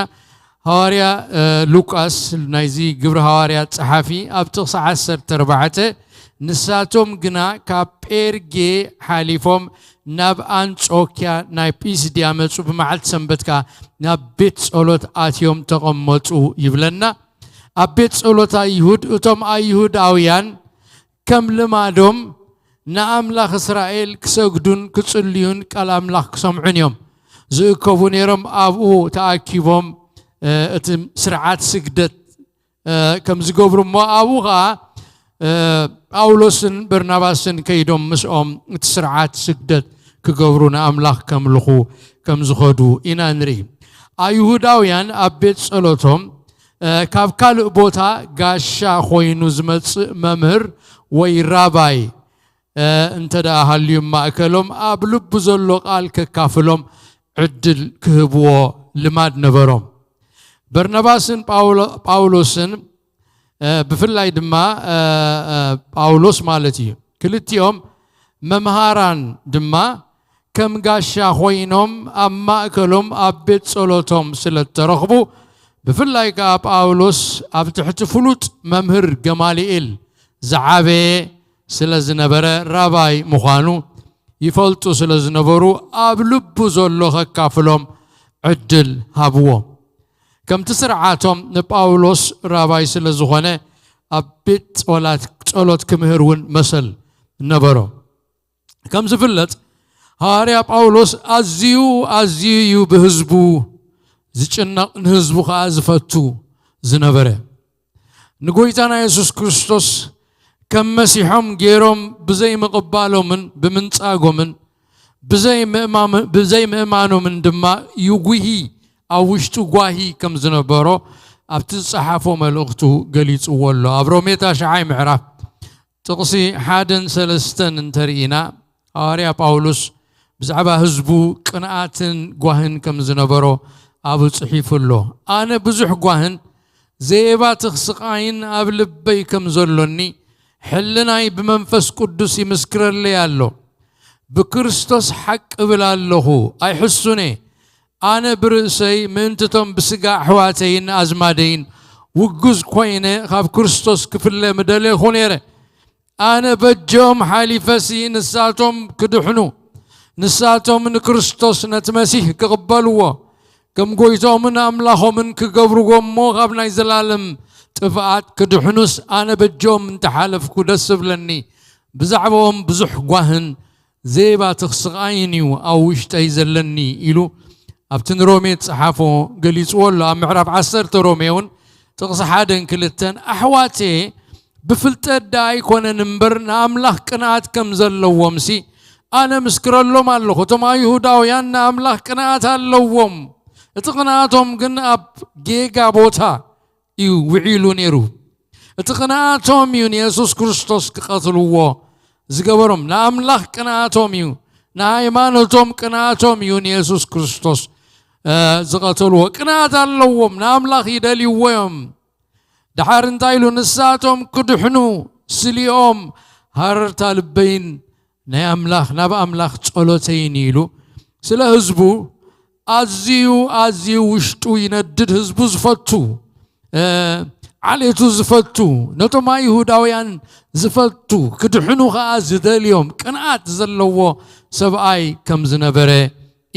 ሃዋርያ፣ እ፣ ሉቃስ፣ ናይዚ ግብሪ ሃዋርያ ጸሓፊ፣ ኣብ ጥቕሲ ዓሰርተ ኣርባዕተ፣ ንሳቶም ግና ካብ ጴርጌ ሓሊፎም ናብ ኣንጾክያ ናይ ጲስድያ መጹ፣ ብመዓልቲ ሰንበት ከኣ ናብ ቤት ጸሎት ኣትዮም ተቐመጡ ይብለና። ኣብ ቤት ጸሎት ኣይሁድ፣ እቶም ኣይሁዳውያን ከም ልማዶም ንኣምላኽ እስራኤል ክሰግዱን ክጽልዩን ቃል ኣምላኽ ክሰምዑን እዮም ዝእከቡ ነይሮም። ኣብኡ ተኣኪቦም፣ እ፣ እቲ ስርዓት ስግደት፣ እ፣ ከም ዝገብሩ እሞ፣ ኣብኡ ኸኣ፣ እ፣ ጳውሎስን በርናባስን ከይዶም ምስኦም እቲ ስርዓት ስግደት ክገብሩ ንኣምላኽ ከምልኹ ከም ዝኸዱ ኢና ንርኢ። ኣይሁዳውያን ኣብ ቤት ጸሎቶም፣ እ፣ ካብ ካልእ ቦታ ጋሻ ኾይኑ ዝመጽእ መምህር ወይ ራባይ፣ እ፣ እንተ ደኣ ሃልዩ ማእከሎም፣ ኣብ ልቡ ዘሎ ቃል ከካፍሎም ዕድል ክህብዎ ልማድ ነበሮም። በርናባስን ጳውሎ-፣ ጳውሎስን፣ እ፣ ብፍላይ ድማ፣ እ፣ እ፣ ጳውሎስ ማለት እዩ። ክልቲኦም መምሃራን ድማ ከም ጋሻ ኾይኖም ኣብ ማእከሎም ኣብ ቤት ጸሎቶም ስለ እተረኽቡ፣ ብፍላይ ከኣ ጳውሎስ ኣብ ትሕቲ ፍሉጥ መምህር ገማልኤል ዝዓበየ ስለ ዝነበረ፣ ራባይ ምዃኑ ይፈልጡ ስለ ዝነበሩ፣ ኣብ ልቡ ዘሎ ከካፍሎም ዕድል ሃብዎ። ከምቲ ስርዓቶም ንጳውሎስ ራባይ ስለ ዝኾነ፣ ኣብ ቤት ጸላት-፣ ጸሎት ክምህር እውን መሰል ነበሮ። ከም ዝፍለጥ፣ ሃዋርያ ጳውሎስ ኣዝዩ፣ ኣዝዩ እዩ ብህዝቡ ዝጭነቕ፣ ንህዝቡ ኸኣ ዝፈቱ ዝነበረ። ንጎይታና የሱስ ክርስቶስ ከም መሲሖም ገይሮም ብዘይምቕባሎምን ብምንጻጎምን ብዘይምእማም-፣ ብዘይምእማኖምን ድማ ይጉሂ፣ ኣብ ውሽጡ ጓሂ ከም ዝነበሮ ኣብቲ ዝጸሓፎ መልእኽቱ ገሊጽዎ ኣሎ። ኣብ ሮሜ ታሽዓይ ምዕራፍ ጥቕሲ ሓደን ሰለስተን እንተርኢና፣ ሃዋርያ ጳውሎስ ብዛዕባ ህዝቡ ቅንኣትን ጓህን ከም ዝነበሮ ኣብኡ ጽሒፉ ኣሎ። ኣነ ብዙሕ ጓህን ዘየባትኽ ስቓይን ኣብ ልበይ ከም ዘሎኒ፣ ሕልናይ ብመንፈስ ቅዱስ ይምስክረለይ ኣሎ። ብክርስቶስ ሓቂ እብል ኣለኹ፣ ኣይሕሱን እየ። ኣነ ብርእሰይ ምእንትቶም ብስጋ ኣሕዋተይን ኣዝማደይን ውጉዝ ኮይነ፣ ካብ ክርስቶስ ክፍለ ምደለኹ ነይረ። ኣነ በጆም ሓሊፈሲ ንሳቶም ክድሕኑ፣ ንሳቶም ንክርስቶስ ነቲ መሲሕ ክቕበልዎ፣ ከም ጎይቶምን ኣምላኾምን ክገብርዎ እሞ፣ ካብ ናይ ዘላለም ጥፍኣት ክድሕኑስ፣ ኣነ በጆም እንተሓለፍኩ ደስ እብለኒ። ብዛዕባኦም ብዙሕ ጓህን ዘይባትኽ ስቓይን እዩ ኣብ ውሽጠይ ዘለኒ ኢሉ ኣብቲ ንሮሜ ዝጸሓፎ ገሊጽዎ ኣሎ። ኣብ ምዕራፍ ዓሰርተ ሮሜ እውን ጥቕሲ ሓደን ክልተን፣ ኣሕዋቴ፣ ብፍልጠት ደኣ ኣይኮነን እምበር፣ ንኣምላኽ ቅንኣት ከም ዘለዎም ሲ ኣነ ምስክረሎም ኣለኹ። እቶም ኣይሁዳውያን ንኣምላኽ ቅንኣት ኣለዎም። እቲ ቅንኣቶም ግን ኣብ ጌጋ ቦታ እዩ ውዒሉ ነይሩ። እቲ ቅንኣቶም እዩ ንየሱስ ክርስቶስ ክቐትልዎ ዝገበሮም። ንኣምላኽ ቅንኣቶም እዩ፣ ንሃይማኖቶም ቅንኣቶም እዩ ንየሱስ ክርስቶስ፣ እ፣ ዝቐተልዎ። ቅንኣት ኣለዎም፣ ንኣምላኽ ይደልይዎ እዮም። ደሓር እንታይ ኢሉ? ንሳቶም ክድሕኑ ስሊኦም ሃረርታ ልበይን ናይ ኣምላኽ፣ ናብ ኣምላኽ ጸሎተይን ኢሉ ስለ ህዝቡ ኣዝዩ፣ ኣዝዩ ውሽጡ ይነድድ፣ ህዝቡ ዝፈቱ፣ እ፣ ዓሌቱ ዝፈቱ፣ ነቶም ኣይሁዳውያን ዝፈቱ፣ ክድሕኑ ኸኣ ዝደልዮም ቅንኣት ዘለዎ ሰብኣይ ከም ዝነበረ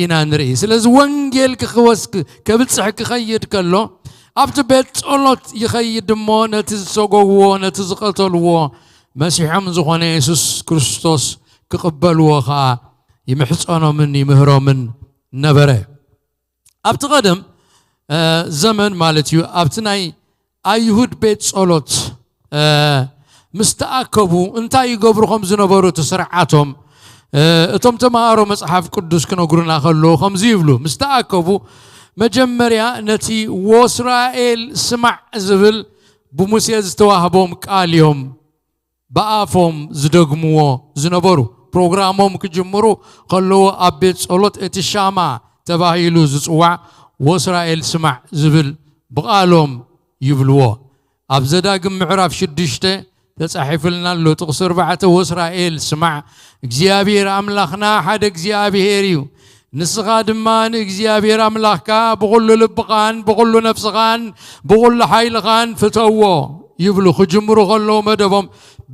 ኢና ንርኢ። ስለዚ ወንጌል ክኽወስ-፣ ከብጽሕ ክኸይድ ከሎ ኣብቲ ቤት ጸሎት ይኸይድ እሞ ነቲ ዝሰጎግዎ፣ ነቲ ዝቐተልዎ መሲሖም ዝኾነ የሱስ ክርስቶስ ክቕበልዎ ኸኣ ይምሕጸኖምን ይምህሮምን ነበረ። ኣብቲ ቀደም፣ እ፣ ዘመን ማለት እዩ፣ ኣብቲ ናይ ኣይሁድ ቤት ጸሎት፣ እ፣ ምስ ተኣከቡ እንታይ ይገብሩ ከም ዝነበሩ እቲ ስርዓቶም፣ እ፣ እቶም ተማሃሮ መጽሓፍ ቅዱስ ክነግሩና ከለዉ ከምዚ ይብሉ። ምስ ተኣከቡ መጀመርያ ነቲ ወስራኤል ስማዕ ዝብል ብሙሴ ዝተዋህቦም ቃል እዮም ብኣፎም ዝደግምዎ ዝነበሩ። ፕሮግራሞም ክጅምሩ ከለዉ ኣብ ቤት ጸሎት እቲ ሻማ ተባሂሉ ዝጽዋዕ ወስራኤል ስማዕ ዝብል ብቓሎም ይብልዎ። ኣብ ዘዳግም ምዕራፍ ሽዱሽተ ተጻሒፍልና ኣሎ። ጥቕሲ ኣርባዕተ፣ "ወስራኤል ስማዕ፣ እግዚኣብሔር ኣምላኽና ሓደ እግዚኣብሔር እዩ። ንስኻ ድማ ንእግዚኣብሔር ኣምላኽካ ብኹሉ ልብኻን ብኹሉ ነፍስኻን ብኹሉ ሓይልኻን ፍተዎ" ይብሉ። ክጅምሩ ከለዉ መደቦም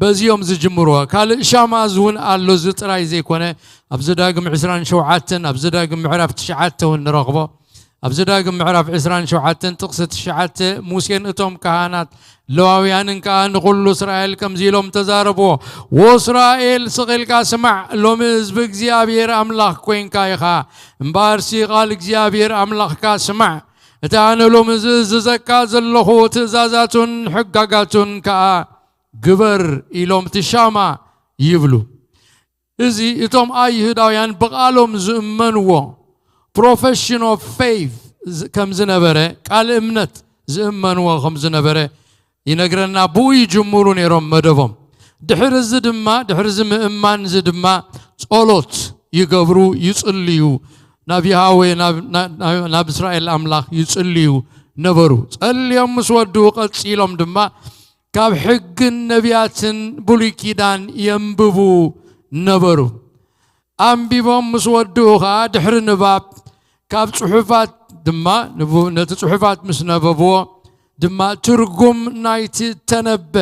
በዚኦም ዝጅምርዎ። ካልእ ሻማ እዚ እውን ኣሎ። እዚ ጥራይ ዘይኮነ፣ ኣብ ዘዳግም ዕስራን ሸውዓተን፣ ኣብ ዘዳግም ምዕራፍ ትሽዓተ እውን ንረኽቦ። ኣብ ዘዳግም ምዕራፍ ዕስራን ሸውዓተን ጥቕሲ ትሽዓተ፣ ሙሴን እቶም ካህናት ለዋውያንን ከኣ ንኹሉ እስራኤል ከምዚ ኢሎም ተዛረብዎ፣ "ወእስራኤል ስቕ ኢልካ ስማዕ፣ ሎሚ ህዝቢ እግዚኣብሔር ኣምላኽ ኮይንካ ኢኻ። እምበኣርሲ ቃል እግዚኣብሔር ኣምላኽካ ስማዕ። እቲ ኣነ ሎሚ ዝእዝዘካ ዘለኹ ትእዛዛቱን ሕጋጋቱን ከኣ ግበር" ኢሎም እቲ ሻማ ይብሉ። እዚ እቶም ኣይሁዳውያን ብቓሎም ዝእመንዎ፣ profession of faith፣ ዝ-፣ ከም ዝነበረ፣ ቃል እምነት ዝእመንዎ ከም ዝነበረ ይነግረና። ብኡ ይጅምሩ ነይሮም መደቦም። ድሕሪ እዚ ድማ፣ ድሕሪ እዚ ምእማን እዚ ድማ ጸሎት ይገብሩ፣ ይጽልዩ። ናብ ያህዌ፣ ናብ፣ ና-፣ ናብ፣ ናብ እስራኤል ኣምላኽ ይጽልዩ ነበሩ። ጸልዮም ምስ ወድኡ ቀጺሎም ድማ ካብ ሕግን ነቢያትን ብሉይ ኪዳን የንብቡ ነበሩ። ኣንቢቦም ምስ ወድኡ ኸኣ ድሕሪ ንባብ ካብ ጽሑፋት ድማ፣ ንቡ-፣ ነቲ ጽሑፋት ምስ ነበብዎ ድማ ትርጉም ናይቲ ተነበ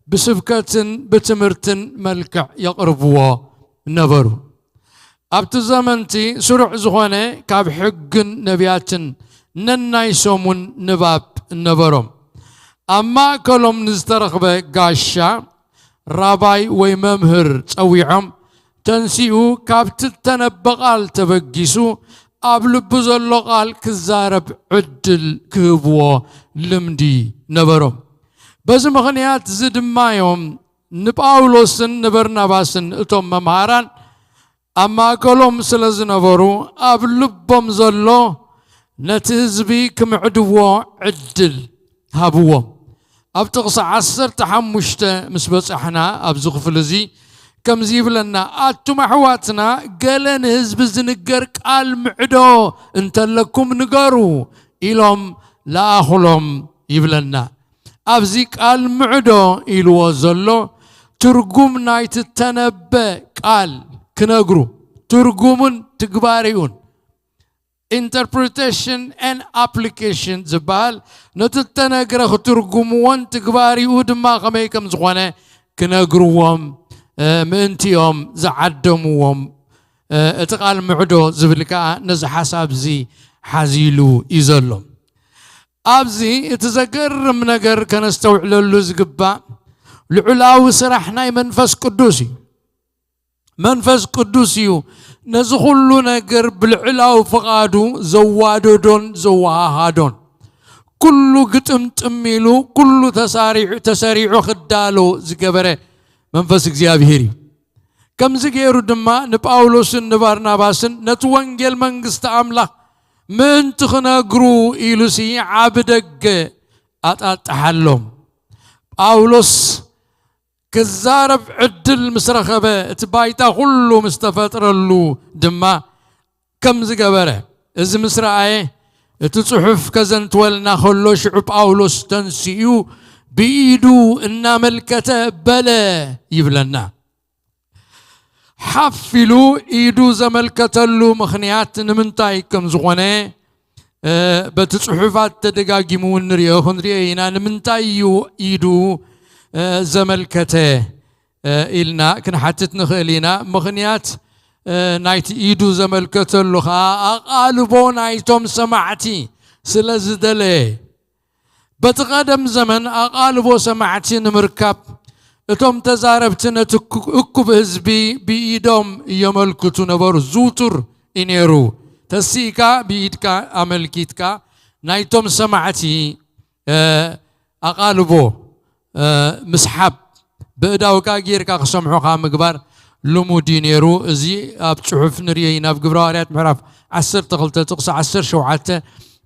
ብስብከትን ብትምህርትን መልክዕ የቕርብዎ ነበሩ። ኣብቲ ዘመንቲ ስሩዕ ዝኾነ ካብ ሕግን ነቢያትን ነናይ ሰሙን ንባብ ነበሮም። ኣብ ማእከሎም ንዝተረኽበ ጋሻ ራባይ ወይ መምህር ጸዊዖም፣ ተንሲኡ ካብቲ እተነበ ቃል ተበጊሱ ኣብ ልቡ ዘሎ ቃል ክዛረብ ዕድል ክህብዎ ልምዲ ነበሮም። በዚ ምኽንያት እዚ ድማ እዮም ንጳውሎስን ንበርናባስን እቶም መምሃራን ኣብ ማእከሎም ስለ ዝነበሩ፣ ኣብ ልቦም ዘሎ ነቲ ህዝቢ ክምዕድዎ ዕድል ሃብዎም። ኣብ ጥቕሲ ዓሰርተ ሓሙሽተ ምስ በጻሕና፣ ኣብዚ ክፍሊ እዚ ከምዚ ይብለና፣ "ኣቱም ኣሕዋትና፣ ገለ ንህዝቢ ዝንገር ቃል ምዕዶ እንተለኩም ንገሩ" ኢሎም ለኣኹሎም ይብለና። ኣብዚ ቃል ምዕዶ ኢልዎ ዘሎ ትርጉም ናይቲ ተነበ ቃል ክነግሩ፣ ትርጉሙን ትግባሬኡን፣ interpretation and application ዝበሃል፣ ነቲ እተነግረ ክትርጉምዎን ትግባሬኡ ድማ ከመይ ከም ዝኾነ ክነግርዎም፣ እ፣ ምእንቲኦም ዝዓደምዎም፣ እ፣ እቲ ቃል ምዕዶ ዝብል ከኣ ነዚ ሓሳብ እዚ ሓዚሉ እዩ ዘሎ። ኣብዚ እቲ ዘገርም ነገር ከነስተውዕለሉ ዝግባእ ልዑላዊ ስራሕ ናይ መንፈስ ቅዱስ እዩ። መንፈስ ቅዱስ እዩ ነዚ ኩሉ ነገር ብልዑላዊ ፍቓዱ ዘዋደዶን ዘወሃሃዶን። ኩሉ ግጥምጥም ኢሉ፣ ኩሉ ተሳሪዑ፣ ተሰሪዑ ክዳሎ ዝገበረ መንፈስ እግዚኣብሔር እዩ። ከምዚ ገይሩ ድማ ንጳውሎስን ንባርናባስን ነቲ ወንጌል መንግስቲ ኣምላኽ ምእንቲ ክነግሩ ኢሉሲ ዓቢ ደገ ኣጣጥሓሎም። ጳውሎስ ክዛረብ ዕድል ምስ ረኸበ፣ እቲ ባይታ ኩሉ ምስ ተፈጥረሉ ድማ ከምዚ ገበረ። እዚ ምስ ረኣየ፣ እቲ ጽሑፍ ከዘንትወልና ከሎ፣ ሽዑ ጳውሎስ ተንሲኡ ብኢዱ እናመልከተ በለ ይብለና። ሓፍ ኢሉ ኢዱ ዘመልከተሉ ምኽንያት ንምንታይ ከም ዝኾነ፣ እ፣ በቲ ጽሑፋት ተደጋጊሙ እውን ንሪኦ፣ ክንሪኦ ኢና። ንምንታይ እዩ ኢዱ፣ እ፣ ዘመልከተ፣ እ፣ ኢልና ክንሓትት ንኽእል ኢና። ምኽንያት፣ እ፣ ናይቲ ኢዱ ዘመልከተሉ ኸኣ ኣቓልቦ ናይቶም ሰማዕቲ ስለ ዝደለየ። በቲ ቀደም ዘመን ኣቓልቦ ሰማዕቲ ንምርካብ እቶም ተዛረብቲ ነቲ እኩ-፣ እኩብ ህዝቢ ብኢዶም የመልክቱ ነበሩ። ዝውቱር እዩ ነይሩ። ተሲእካ ብኢድካ ኣመልኪትካ ናይቶም ሰማዕቲ፣ እ፣ ኣቓልቦ፣ እ፣ ምስሓብ፣ ብእዳውካ ጌርካ ክሰምዑኻ ምግባር ልሙድ እዩ ነይሩ። እዚ ኣብ ጽሑፍ ንርእዮ ኢና። ኣብ ግብረ ሃዋርያት ምዕራፍ ዓሰርተ ክልተ ጥቕሲ ዓሰርተ ሸውዓተ፣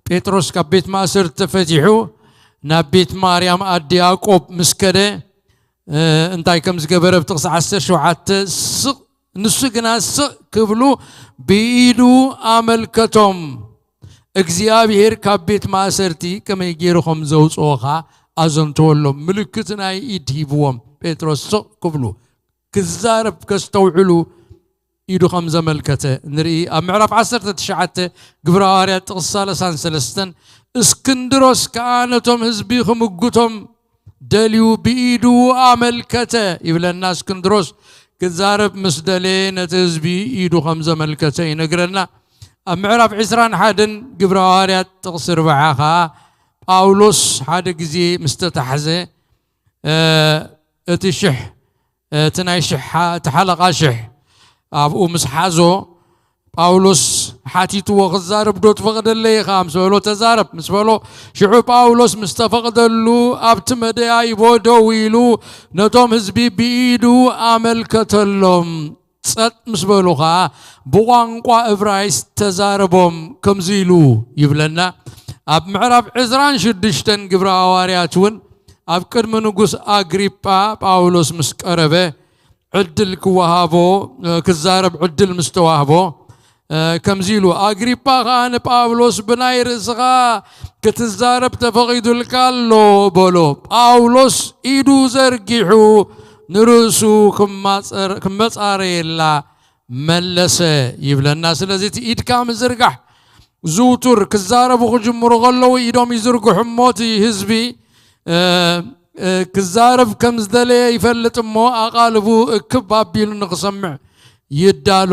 ጴጥሮስ ካብ ቤት ማእሰርቲ ተፈቲሑ ናብ ቤት ማርያም ኣዲ ያዕቆብ ምስ ከደ፣ እ፣ እንታይ ከም ዝገበረ ኣብ ጥቕሲ ዓሰርተ ሸውዓተ፣ ስቕ፣ ንሱ ግና ስቕ ክብሉ ብኢዱ ኣመልከቶም። እግዚኣብሔር ካብ ቤት ማእሰርቲ ከመይ ገይሩ ከም ዘውጽኦ ኸኣ ኣዘንተወሎም። ምልክት ናይ ኢድ ሂብዎም። ጴጥሮስ ስቕ ክብሉ፣ ክዛረብ ከስተውዕሉ ኢዱ ከም ዘመልከተ ንርኢ። ኣብ ምዕራፍ ዓሰርተ ትሽዓተ ግብረ ሃዋርያት ጥቕሲ ሰላሳን ሰለስተን፣ እስክንድሮስ ከኣ ነቶም ህዝቢ ክምጉቶም ደልዩ ብኢዱ ኣመልከተ ይብለና። እስክንድሮስ ክዛረብ ምስ ደለየ ነቲ ህዝቢ ኢዱ ከም ዘመልከተ ይነግረና። ኣብ ምዕራፍ ዕስራን ሓደን ግብረ ሃዋርያት ጥቕሲ ኣርብዓ ኸኣ ጳውሎስ ሓደ ግዜ ምስ ተታሕዘ፣ እ፣ እቲ ሽሕ፣ እቲ ናይ ሽሕ ሓ-፣ እቲ ሓለቓ ሽሕ ኣብኡ ምስ ሓዞ፣ ጳውሎስ ሓቲትዎ፣ "ክዛረብ ዶ ትፈቕደለይ ኢኻ?" ምስ በሎ፣ "ተዛረብ" ምስ በሎ፣ ሽዑ ጳውሎስ ምስ ተፈቕደሉ፣ ኣብቲ መደያይቦ ደው ኢሉ ነቶም ህዝቢ ብኢዱ ኣመልከተሎም። ጸጥ ምስ በሉ ኸኣ፣ ብቋንቋ እብራይስጥ ተዛረቦም፣ ከምዚ ኢሉ ይብለና። ኣብ ምዕራፍ ዕስራን ሽዱሽተን ግብረ ሃዋርያት እውን፣ ኣብ ቅድሚ ንጉስ ኣግሪጳ ጳውሎስ ምስ ቀረበ፣ ዕድል ክወሃቦ፣ እ፣ ክዛረብ ዕድል ምስ ተዋህቦ፣ እ፣ ከምዚ ኢሉ፣ ኣግሪጳ ኸኣ ንጳውሎስ፣ "ብናይ ርእስኻ ክትዛረብ ተፈቒዱልካ ኣሎ" በሎ። ጳውሎስ ኢዱ ዘርጊሑ ንርእሱ ክማጸር-፣ ክመጻረየላ መለሰ ይብለና። ስለዚ እቲ ኢድካ ምዝርጋሕ ዝውቱር፣ ክዛረቡ ክጅምሩ ከለዉ ኢዶም ይዝርግሑ እሞ፣ እቲ ህዝቢ፣ እ፣ እ፣ ክዛረብ ከም ዝደለየ ይፈልጥ እሞ፣ ኣቓልቡ እክብ ኣቢሉ ንኽሰምዕ ይዳሎ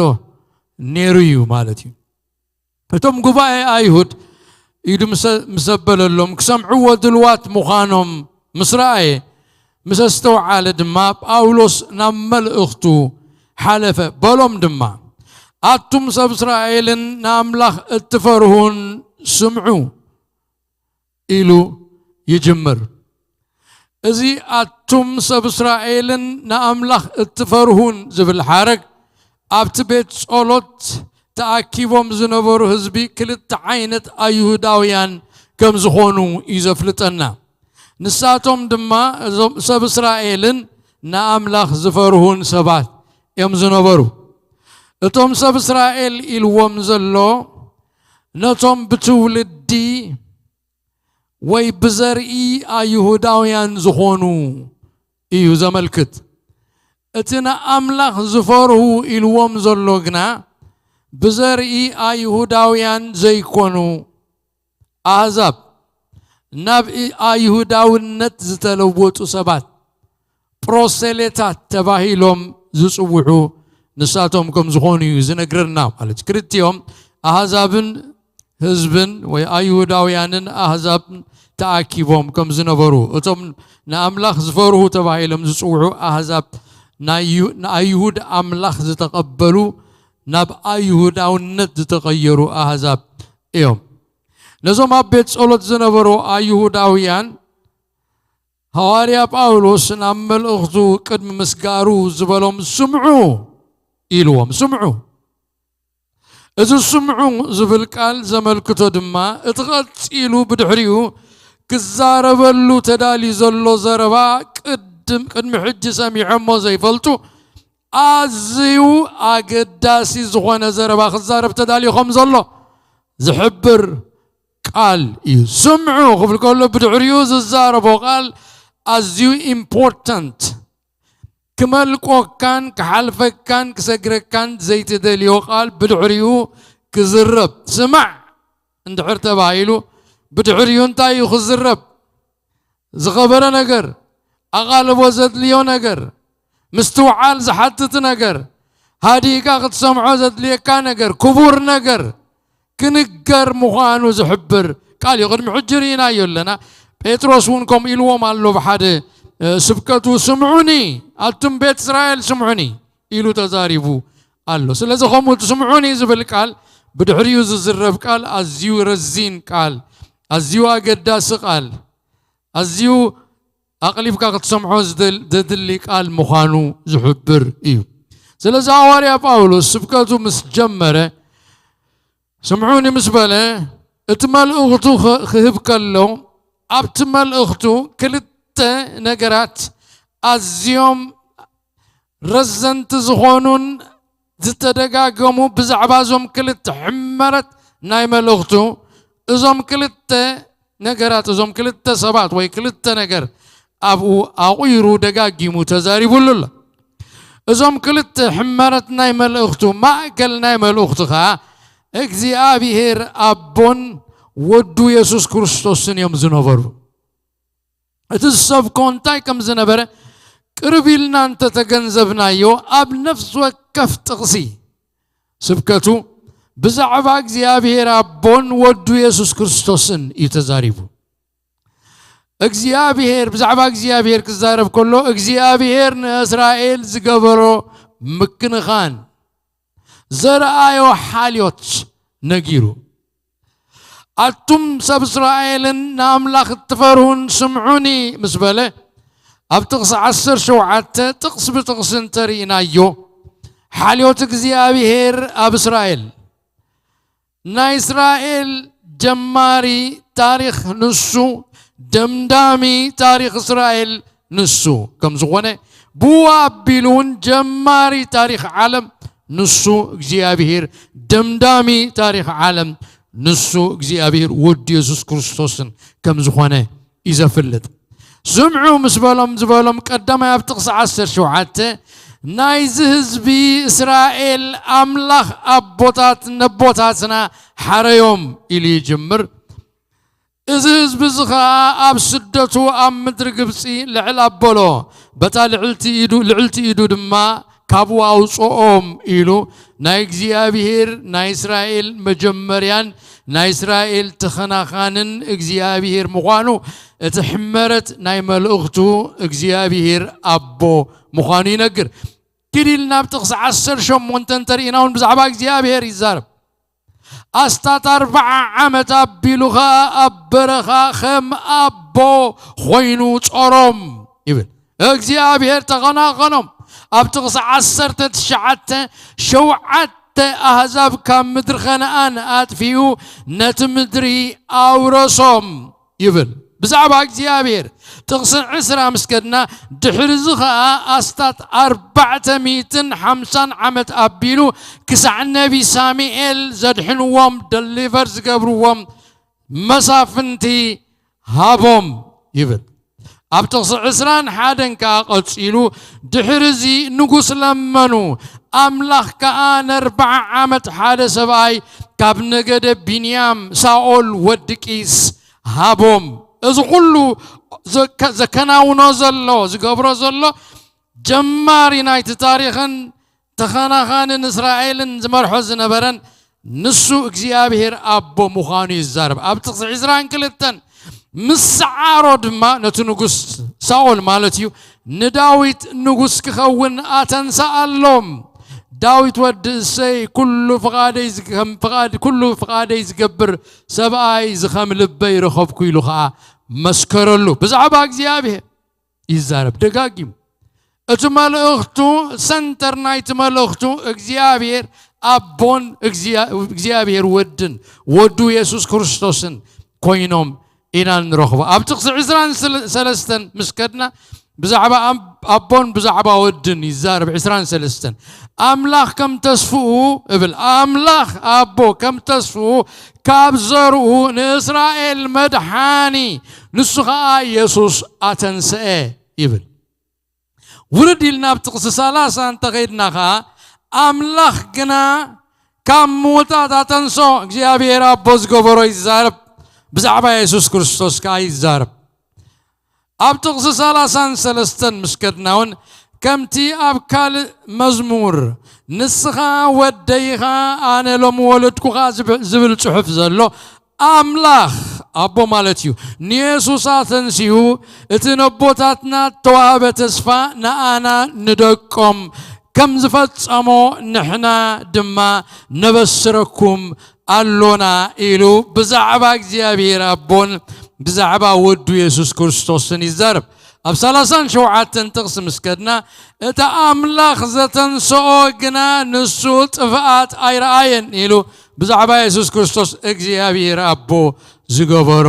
ነይሩ እዩ ማለት እዩ። እቶም ጉባኤ ኣይሁድ ኢዱ ምሰ-፣ ምስ ኣበለሎም፣ ክሰምዕዎ ድልዋት ምዃኖም ምስ ረኣየ፣ ምስ ኣስተውዓለ ድማ፣ ጳውሎስ ናብ መልእኽቱ ሓለፈ። በሎም ድማ፣ "ኣቱም ሰብ እስራኤልን ንኣምላኽ እትፈርሁን፣ ስምዑ" ኢሉ ይጅምር። እዚ "ኣቱም ሰብ እስራኤልን ንኣምላኽ እትፈርሁን" ዝብል ሓረግ፣ ኣብቲ ቤት ጸሎት ተኣኪቦም ዝነበሩ ህዝቢ ክልተ ዓይነት ኣይሁዳውያን ከም ዝኾኑ እዩ ዘፍልጠና። ንሳቶም ድማ እዞም ሰብ እስራኤልን ንኣምላኽ ዝፈርሁን ሰባት እዮም ዝነበሩ። እቶም ሰብ እስራኤል ኢልዎም ዘሎ፣ ነቶም ብትውልዲ ወይ ብዘርኢ ኣይሁዳውያን ዝኾኑ እዩ ዘመልክት። እቲ ንኣምላኽ ዝፈርሁ ኢልዎም ዘሎ ግና፣ ብዘርኢ ኣይሁዳውያን ዘይኮኑ ኣህዛብ፣ ናብ እ-፣ ኣይሁዳውነት ዝተለወጡ ሰባት፣ ፕሮሴሌታት ተባሂሎም ዝጽውዑ ንሳቶም ከም ዝኾኑ እዩ ዝነግረና። ማለት ክልቲኦም ኣህዛብን ህዝብን ወይ ኣይሁዳውያንን ኣህዛብን ተኣኪቦም ከም ዝነበሩ፣ እቶም ንኣምላኽ ዝፈርሁ ተባሂሎም ዝጽውዑ ኣህዛብ ናይ ዩ-፣ ንኣይሁድ ኣምላኽ ዝተቐበሉ፣ ናብ ኣይሁዳውነት ዝተቐየሩ ኣህዛብ እዮም። ነዞም ኣብ ቤት ጸሎት ዝነበሩ ኣይሁዳውያን፣ ሃዋርያ ጳውሎስ ናብ መልእኽቱ ቅድሚ ምስጋሩ ዝበሎም፣ "ስምዑ" ኢልዎም። ስምዑ። እዚ "ስምዑ" ዝብል ቃል ዘመልክቶ ድማ፣ እቲ ቐጺሉ ብድሕሪኡ ክዛረበሉ ተዳልዩ ዘሎ ዘረባ፣ ቅድም-፣ ቅድሚ ሕጂ ሰሚዖሞ ዘይፈልጡ፣ ኣዝዩ ኣገዳሲ ዝኾነ ዘረባ ክዛረብ ተዳልዩ ከም ዘሎ ዝሕብር ቃል እዩ። "ስምዑ" ክብል ከሎ፣ ብድሕሪኡ ዝዛረቦ ቃል ኣዝዩ ኢምፖርታንት፣ ክመልቆካን ክሓልፈካን ክሰግረካን ዘይትደልዮ ቃል ብድሕሪኡ ክዝረብ። "ስማዕ" እንድሕር ተባሂሉ፣ ብድሕሪኡ እንታይ እዩ ክዝረብ? ዝኸበረ ነገር፣ ኣቓልቦ ዘድልዮ ነገር፣ ምስትውዓል ዝሓትት ነገር፣ ሃዲእካ ክትሰምዖ ዘድልየካ ነገር፣ ክቡር ነገር ክንገር ምዃኑ ዝሕብር ቃል እዩ። ቅድሚ ሕጂ ርኢናዮ ኣለና። ጴጥሮስ እውን ከምኡ ኢልዎም ኣሎ ብሓደ፣ እ፣ ስብከቱ፣ "ስምዑኒ፣ ኣቱም ቤት እስራኤል ስምዑኒ" ኢሉ ተዛሪቡ ኣሎ። ስለዚ ከምኡ እቲ "ስምዑኒ" ዝብል ቃል፣ ብድሕሪኡ ዝዝረብ ቃል፣ ኣዝዩ ረዚን ቃል፣ ኣዝዩ ኣገዳሲ ቃል፣ ኣዝዩ ኣቕሊብካ ክትሰምዖ ዝደል-፣ ዘድሊ ቃል ምዃኑ ዝሕብር እዩ። ስለዚ ሃዋርያ ጳውሎስ ስብከቱ ምስ ጀመረ፣ "ስምዑኒ" ምስ በለ፣ እቲ መልእኽቱ ኽ-፣ ክህብ ከሎ፣ ኣብቲ መልእኽቱ ክልተ ነገራት ኣዝዮም ረዘንቲ ዝኾኑን ዝተደጋገሙ ብዛዕባ እዞም ክልተ ሕመረት ናይ መልእኽቱ፣ እዞም ክልተ ነገራት፣ እዞም ክልተ ሰባት ወይ ክልተ ነገር ኣብኡ ኣቑይሩ ደጋጊሙ ተዛሪቡሉ ኣሎ። እዞም ክልተ ሕመረት ናይ መልእኽቱ፣ ማእከል ናይ መልእኽቱ ኸኣ እግዚኣብሔር ኣቦን ወዱ የሱስ ክርስቶስን እዮም ዝነበሩ። እቲ ዝሰብኮ እንታይ ከም ዝነበረ ቅርብ ኢልና እንተተገንዘብናዮ፣ ኣብ ነፍሲ ወከፍ ጥቕሲ ስብከቱ ብዛዕባ እግዚኣብሔር ኣቦን ወዱ የሱስ ክርስቶስን እዩ ተዛሪቡ። እግዚኣብሔር፣ ብዛዕባ እግዚኣብሔር ክዛረብ ከሎ፣ እግዚኣብሔር ንእስራኤል ዝገበሮ ምክንኻን፣ ዘርኣዮ ሓልዮት ነጊሩ። "ኣቱም ሰብ እስራኤልን ንኣምላኽ እትፈርሁን ስምዑኒ" ምስ በለ፣ ኣብ ጥቕሲ ዓሰርተ ሸውዓተ ጥቕስ ብጥቕሲ እንተርኢናዮ፣ ሓልዮት እግዚኣብሔር ኣብ እስራኤል፣ ናይ እስራኤል ጀማሪ ታሪኽ ንሱ፣ ደምዳሚ ታሪኽ እስራኤል ንሱ ከም ዝኾነ፣ ብኡ ኣቢሉ እውን ጀማሪ ታሪኽ ዓለም ንሱ እግዚኣብሔር፣ ደምዳሚ ታሪኽ ዓለም ንሱ እግዚኣብሔር፣ ወዲ የሱስ ክርስቶስን ከም ዝኾነ እዩ ዘፍልጥ። "ስምዑ" ምስ በሎም ዝበሎም፣ ቀዳማይ ኣብ ጥቕሲ ዓሰርተ ሸውዓተ፣ ናይዚ ህዝቢ እስራኤል ኣምላኽ ኣቦታት ነቦታትና ሓረዮም ኢሉ ይጅምር። እዚ ህዝቢ እዚ ኸኣ ኣብ ስደቱ ኣብ ምድሪ ግብጺ ልዕል ኣበሎ፣ በታ ልዕልቲ ኢዱ፣ ልዕልቲ ኢዱ ድማ ካብኡ ኣውጽኦም ኢሉ፣ ናይ እግዚኣብሔር፣ ናይ እስራኤል መጀመርያን ናይ እስራኤል ተኸናኻንን እግዚኣብሔር ምዃኑ፣ እቲ ሕመረት ናይ መልእኽቱ እግዚኣብሔር ኣቦ ምዃኑ ይነግር። ኪድ ኢልና ኣብ ጥቕሲ ዓሰርተ ሸሞንተ እንተርኢና እውን ብዛዕባ እግዚኣብሔር ይዛረብ። ኣስታት ኣርብዓ ዓመት ኣቢሉ ኸኣ ኣብ በረኻ ከም ኣቦ ኾይኑ ጾሮም ይብል። እግዚኣብሔር ተኸናኸኖም። ኣብ ጥቕሲ ዓሰርተ ትሽዓተ፣ ሸውዓተ ኣህዛብ ካብ ምድሪ ከነኣን ኣጥፊኡ ነቲ ምድሪ ኣውረሶም ይብል። ብዛዕባ እግዚኣብሔር ጥቕሲ ዕስራ ምስ ከድና፣ ድሕሪ እዚ ኸኣ ኣስታት ኣርባዕተ ሚእትን ሓምሳን ዓመት ኣቢሉ ክሳዕ ነቢ ሳሙኤል ዘድሕንዎም፣ ደሊቨር ዝገብርዎም መሳፍንቲ ሃቦም ይብል። ኣብ ጥቕሲ ዕስራን ሓደን ከኣ ቀጺሉ፣ ድሕሪ እዚ ንጉስ ለመኑ። ኣምላኽ ከኣ ነርብዓ ዓመት ሓደ ሰብኣይ ካብ ነገደ ቢንያም፣ ሳኦል ወዲ ቂስ፣ ሃቦም። እዚ ኩሉ ዘከ-፣ ዘከናውኖ ዘሎ፣ ዝገብሮ ዘሎ፣ ጀማሪ ናይቲ ታሪኽን ተኸናኻንን እስራኤልን ዝመርሖ ዝነበረን ንሱ እግዚኣብሔር ኣቦ ምዃኑ ይዛረብ። ኣብ ጥቕሲ ዕስራን ክልተን፣ ምስ ሰዓሮ ድማ ነቲ ንጉስ ሳኦል ማለት እዩ፣ ንዳዊት ንጉስ ክኸውን ኣተንስኣሎም። ዳዊት ወዲ እሰይ ኩሉ ፍቓደይ ዝከም-፣ ፍቓድ-፣ ኩሉ ፍቓደይ ዝገብር ሰብኣይ እዚ ከም ልበይ ረኸብኩ ኢሉ ኸዓ መስከረሉ ብዛዕባ እግዚኣብሔር ይዛረብ ደጋጊሙ። እቲ መልእኽቱ፣ ሰንተር ናይቲ መልእኽቱ እግዚኣብሔር ኣቦን እግዚኣብሔር ወድን ወዱ የሱስ ክርስቶስን ኮይኖም ኢና እንረኽቦ። ኣብ ጥቕሲ ዕስራን ሰለስተን ምስ ከድና ብዛዕባ ኣቦን ብዛዕባ ወድን ይዛረብ። ዕስራን ሰለስተን ኣምላኽ ከም ተስፍኡ እብል፣ ኣምላኽ ኣቦ ከም ተስፍኡ ካብ ዘርኡ ንእስራኤል መድሓኒ ንሱ ኸዓ የሱስ ኣተንስአ ይብል። ውርድ ኢልና ኣብ ጥቕሲ ሰላሳ እንተኸይድና ኸዓ ኣምላኽ ግና ካብ ምዉታት ኣተንስኦ እግዚኣብሔር ኣቦ ዝገበሮ ይዛረብ። ብዛዕባ የሱስ ክርስቶስ ከኣ ይዛረብ። ኣብ ጥቕሲ ሰላሳን ሰለስተን ምስ ከድና እውን ከምቲ ኣብ ካልእ መዝሙር ንስኻ ወደይ ኢኻ ኣነ ሎም ወለድኩኻ ዝብል ጽሑፍ ዘሎ ኣምላኽ ኣቦ ማለት እዩ ንየሱስ ኣተንሲኡ እቲ ነቦታትና እተዋህበ ተስፋ ንኣና ንደቆም ከም ዝፈጸሞ ንሕና ድማ ነበስረኩም ኣሎና ኢሉ ብዛዕባ እግዚኣብሔር ኣቦን ብዛዕባ ወዱ የሱስ ክርስቶስን ይዛረብ። ኣብ ሰላሳን ሸውዓተን ጥቕሲ ምስ ከድና እቲ ኣምላኽ ዘተንስኦ ግና ንሱ ጥፍኣት ኣይረኣየን ኢሉ ብዛዕባ የሱስ ክርስቶስ እግዚኣብሔር ኣቦ ዝገበሮ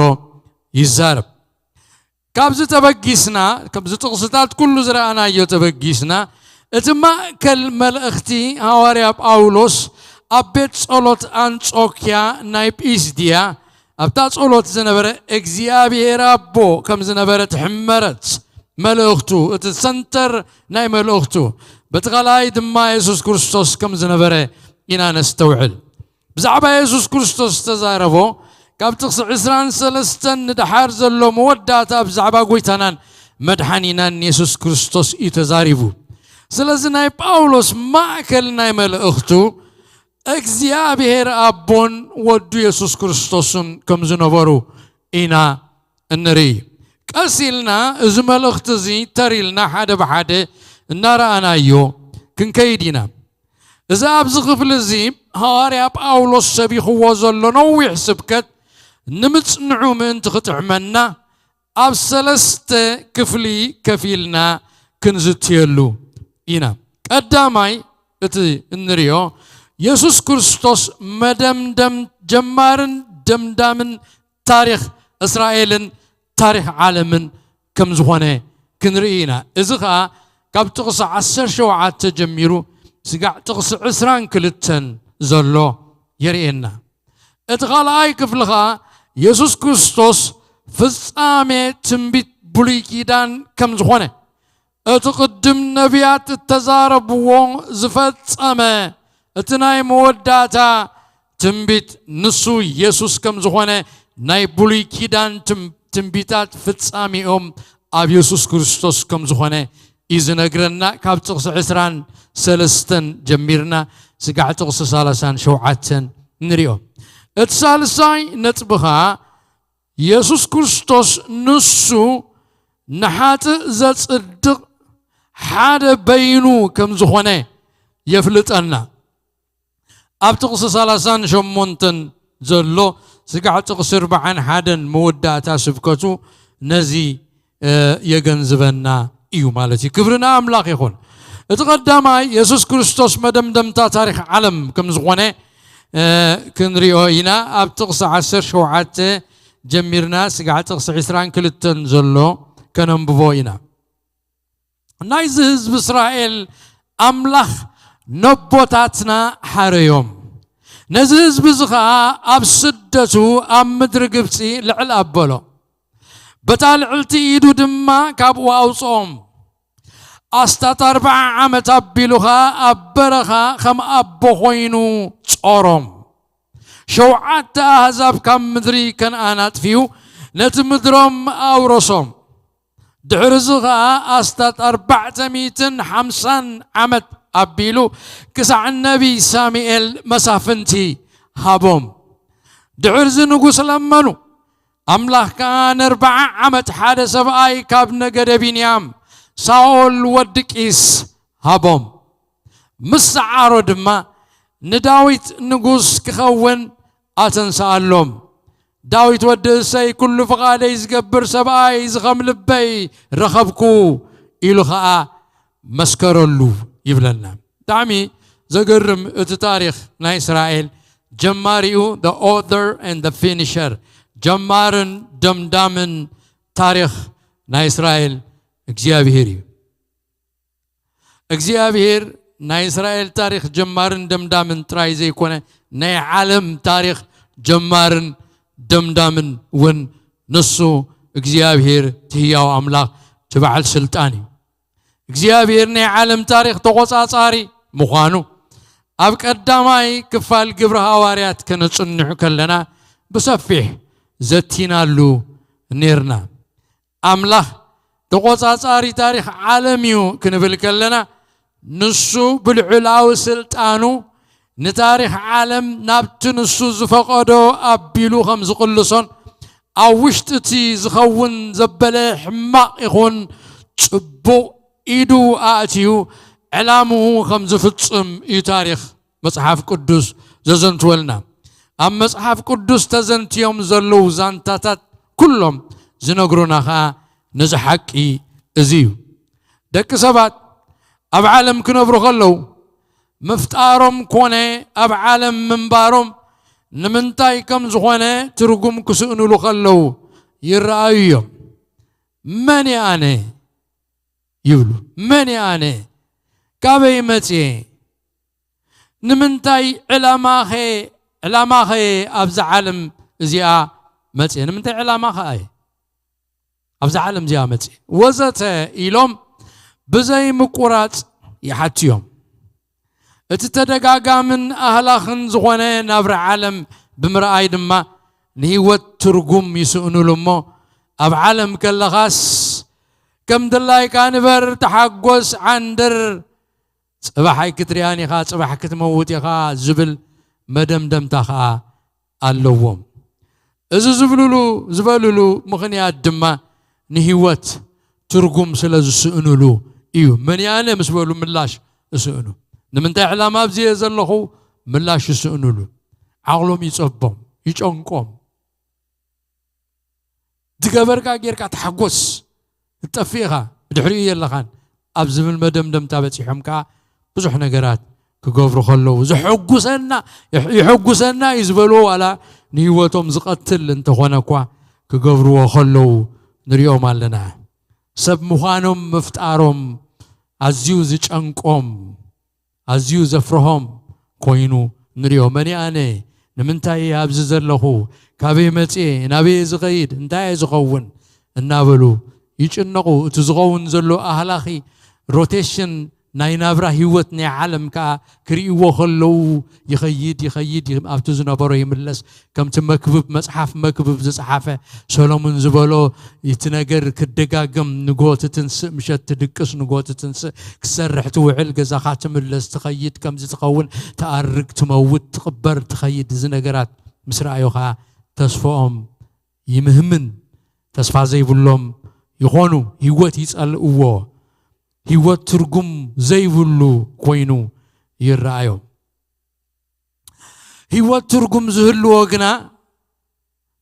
ይዛረብ። ካብዚ ተበጊስና፣ ካብዚ ጥቕስታት ኩሉ ዝረኣናዮ ተበጊስና፣ እቲ ማእከል መልእኽቲ ሃዋርያ ጳውሎስ ኣብ ቤት ጸሎት ኣንጾክያ ናይ ጲስድያ ኣብታ ጸሎት ዝነበረ እግዚኣብሔር ኣቦ ከም ዝነበረ ትሕመረት መልእኽቱ፣ እቲ ሰንተር ናይ መልእኽቱ፣ በቲ ካልኣይ ድማ የሱስ ክርስቶስ ከም ዝነበረ ኢና ነስተውዕል። ብዛዕባ የሱስ ክርስቶስ ዝተዛረቦ ካብ ጥቕሲ ዕስራን ሰለስተን ንደሓር ዘሎ መወዳእታ ብዛዕባ ጎይታናን መድሓኒናን የሱስ ክርስቶስ እዩ ተዛሪቡ። ስለዚ ናይ ጳውሎስ ማእከል ናይ መልእኽቱ እግዚኣብሔር ኣቦን ወዱ የሱስ ክርስቶስን ከም ዝነበሩ ኢና እንርኢ። ቀስ ኢልና እዚ መልእኽቲ እዚ ተር ኢልና ሓደ ብሓደ እናረኣናዮ ክንከይድ ኢና። እዚ ኣብዚ ክፍሊ እዚ ሃዋርያ ጳውሎስ ሰቢኽዎ ዘሎ ነዊሕ ስብከት ንምጽንዑ ምእንቲ ክጥዕመና ኣብ ሰለስተ ክፍሊ ከፊልና ክንዝትየሉ ኢና። ቀዳማይ እቲ እንሪኦ የሱስ ክርስቶስ መደምደም ጀማርን ደምዳምን ታሪኽ እስራኤልን ታሪኽ ዓለምን ከም ዝኾነ ክንርኢ ኢና። እዚ ኸኣ ካብ ጥቕሲ ዓሰርተ ሸውዓተ ጀሚሩ ስጋዕ ጥቕሲ ዕስራን ክልተን ዘሎ የርእየና። እቲ ካልኣይ ክፍሊ ኸኣ የሱስ ክርስቶስ ፍጻሜ ትንቢት ብሉይ ኪዳን ከም ዝኾነ እቲ ቅድም ነቢያት እተዛረብዎ ዝፈጸመ እቲ ናይ መወዳእታ ትንቢት ንሱ የሱስ ከም ዝኾነ ናይ ብሉይ ኪዳን ትም-፣ ትንቢታት ፍጻሜኦም ኣብ የሱስ ክርስቶስ ከም ዝኾነ እዩ ዝነግረና። ካብ ጥቕሲ ዕስራን ሰለስተን ጀሚርና ስጋዕ ጥቕሲ ሰላሳን ሸውዓተን ንሪኦ። እቲ ሳልሳይ ነጥቢ ኸኣ የሱስ ክርስቶስ ንሱ ንሓጥእ ዘጽድቕ ሓደ በይኑ ከም ዝኾነ የፍልጠና። ኣብ ጥቕሲ ሰላሳን ሸሞንተን ዘሎ ስጋዕ ጥቕሲ ኣርባዓን ሓደን መወዳእታ ስብከቱ ነዚ የገንዝበና እዩ ማለት እዩ። ክብሪ ንኣምላኽ ይኹን። እቲ ቀዳማይ የሱስ ክርስቶስ መደምደምታ ታሪኽ ዓለም ከም ዝኾነ ክንሪኦ ኢና። ኣብ ጥቕሲ ዓሰርተ ሸውዓተ ጀሚርና ስጋዕ ጥቕሲ ዕስራን ክልተን ዘሎ ከነንብቦ ኢና። ናይዚ ህዝቢ እስራኤል ኣምላኽ ነቦታትና ሓረዮም። ነዚ ህዝቢ እዚ ኸዓ ኣብ ስደቱ ኣብ ምድሪ ግብፂ ልዕል ኣበሎ። በታ ልዕልቲ ኢዱ ድማ ካብኡ ኣውፅኦም። ኣስታት ኣርብዓ ዓመት ኣቢሉ ኸዓ ኣብ በረኻ ከም ኣቦ ኾይኑ ጾሮም። ሸውዓተ ኣህዛብ ካብ ምድሪ ከነኣን ኣጥፊኡ ነቲ ምድሮም ኣውረሶም። ድሕርዚ ኸዓ ኣስታት ኣርባዕተ ሚእትን ሓምሳን ዓመት ኣቢሉ ክሳዕ ነቢይ ሳሙኤል መሳፍንቲ ሃቦም። ድሕርዚ ንጉስ ለመኑ። ኣምላኽ ከኣ ንኣርብዓ ዓመት ሓደ ሰብኣይ ካብ ነገደ ቢንያም ሳኦል ወዲ ቂስ ሃቦም። ምስ ሰዓሮ ድማ ንዳዊት ንጉስ ክኸውን ኣተንስኣሎም። ዳዊት ወዲ እሰይ፣ ኩሉ ፍቓደይ ዝገብር ሰብኣይ፣ እዚ ከም ልበይ ረኸብኩ ኢሉ ኸኣ መስከረሉ ይብለና። ብጣዕሚ ዘገርም እቲ ታሪኽ ናይ እስራኤል ጀማሪኡ፣ the author and the finisher፣ ጀማርን ደምዳምን ታሪኽ ናይ እስራኤል እግዚኣብሄር እዩ። እግዚኣብሄር ናይ እስራኤል ታሪኽ ጀማርን ደምዳምን ጥራይ ዘይኮነ፣ ናይ ዓለም ታሪኽ ጀማርን ደምዳምን እውን ንሱ እግዚኣብሄር፣ እቲ ህያው ኣምላኽ፣ እቲ በዓል ስልጣን እዩ። እግዚኣብሄር ናይ ዓለም ታሪኽ ተቖጻጻሪ ምዃኑ ኣብ ቀዳማይ ክፋል ግብሪ ሃዋርያት ከነጽንዕ ከለና ብሰፊሕ ዘቲናሉ ኔርና። ኣምላኽ ተቖጻጻሪ ታሪኽ ዓለም እዩ ክንብል ከለና፣ ንሱ ብልዑላዊ ስልጣኑ ንታሪኽ ዓለም ናብቲ ንሱ ዝፈቐዶ ኣቢሉ ከም ዝቕልሶን፣ ኣብ ውሽጢ እቲ ዝኸውን ዘበለ ሕማቕ ይኹን ጽቡቕ ኢዱ ኣእትዩ ዕላምኡ ከም ዝፍጽም እዩ ታሪኽ መጽሓፍ ቅዱስ ዘዘንትወልና። ኣብ መጽሓፍ ቅዱስ ተዘንትዮም ዘለዉ ዛንታታት ኩሎም ዝነግሩና ኸኣ ነዚ ሓቂ እዚ እዩ። ደቂ ሰባት ኣብ ዓለም ክነብሩ ከለዉ፣ ምፍጣሮም ኮነ ኣብ ዓለም ምንባሮም ንምንታይ ከም ዝኾነ ትርጉም ክስእንሉ ከለዉ ይረኣዩ እዮም። "መን እየ ኣነ?" ይብሉ። "መን እየ ኣነ? ካበይ መጽየ? ንምንታይ ዕላማኸ፣ ዕላማኸ ኣብዛ ዓለም እዚኣ መጽየ? ንምንታይ ዕላማኸ እየ ኣብዛ ዓለም እዚኣ መጽየ?" ወዘተ ኢሎም ብዘይ ምቁራጽ ይሓትዮም። እቲ ተደጋጋምን ኣህላኽን ዝኾነ ናብራ ዓለም ብምርኣይ ድማ ንህይወት ትርጉም ይስእኑሉ እሞ፣ ኣብ ዓለም ከለኻስ ከም ድላይካ ንበር፣ ተሓጎስ፣ ዓንድር፣ ጽባሕ ኣይክትሪኣን ኢኻ፣ ጽባሕ ክትመውት ኢኻ ዝብል መደምደምታ ኸኣ ኣለዎም። እዚ ዝብልሉ፣ ዝበልሉ ምኽንያት ድማ ንህይወት ትርጉም ስለ ዝስእኑሉ እዩ። "መን እየ ኣነ?" ምስ በሉ ምላሽ ይስእኑ። "ንምንታይ ዕላማ ኣብዚ እየ ዘለኹ?" ምላሽ ይስእኑሉ። ዓቕሎም ይጸቦም፣ ይጨንቆም። ዝገበርካ ጌርካ ተሓጎስ፣ ክትጠፍእ ኢኻ፣ ብድሕሪኡ የለኻን ኣብ ዝብል መደምደምታ በጺሖም ከኣ ብዙሕ ነገራት ክገብሩ ከለዉ፣ ዘሐጉሰና፣ ይሕ-፣ ይሐጉሰና እዩ ዝበልዎ፣ ዋላ ንህይወቶም ዝቐትል እንተኾነ እኳ ክገብርዎ ከለዉ ንሪኦም ኣለና። ሰብ ምዃኖም ምፍጣሮም ኣዝዩ ዝጨንቆም፣ ኣዝዩ ዘፍርሆም ኮይኑ ንሪኦ። "መን እየ ኣነ? ንምንታይ እየ ኣብዚ ዘለኹ? ካበይ መጽየ? ናበይ እየ ዝኸይድ? እንታይ እየ ዝኸውን?" እናበሉ ይጭነቑ። እቲ ዝኸውን ዘሎ ኣህላኺ፣ ሮቴሽን ናይ ናብራ ህይወት ናይ ዓለም ከኣ ክርእይዎ ከለዉ፣ ይኸይድ፣ ይኸይድ፣ ይኸ-፣ ኣብቲ ዝነበሮ ይምለስ። ከምቲ መክብብ፣ መጽሓፍ መክብብ ዝጸሓፈ ሰሎሞን ዝበሎ፣ እቲ ነገር ክደጋገም፣ ንጎ ትትንስእ፣ ምሸት ትድቅስ፣ ንጎ ትትንስእ፣ ክትሰርሕ ትውዕል፣ ገዛኻ ትምለስ፣ ትኸይድ፣ ከምዚ ትኸውን፣ ትኣርግ፣ ትመውት፣ ትቕበር፣ ትኸይድ። እዚ ነገራት ምስ ረኣዩ ኸኣ ተስፍኦም ይምህምን፣ ተስፋ ዘይብሎም ይኾኑ፣ ህይወት ይጸልእዎ፣ ህይወት ትርጉም ዘይብሉ ኮይኑ ይረኣዮም። ህይወት ትርጉም ዝህልዎ ግና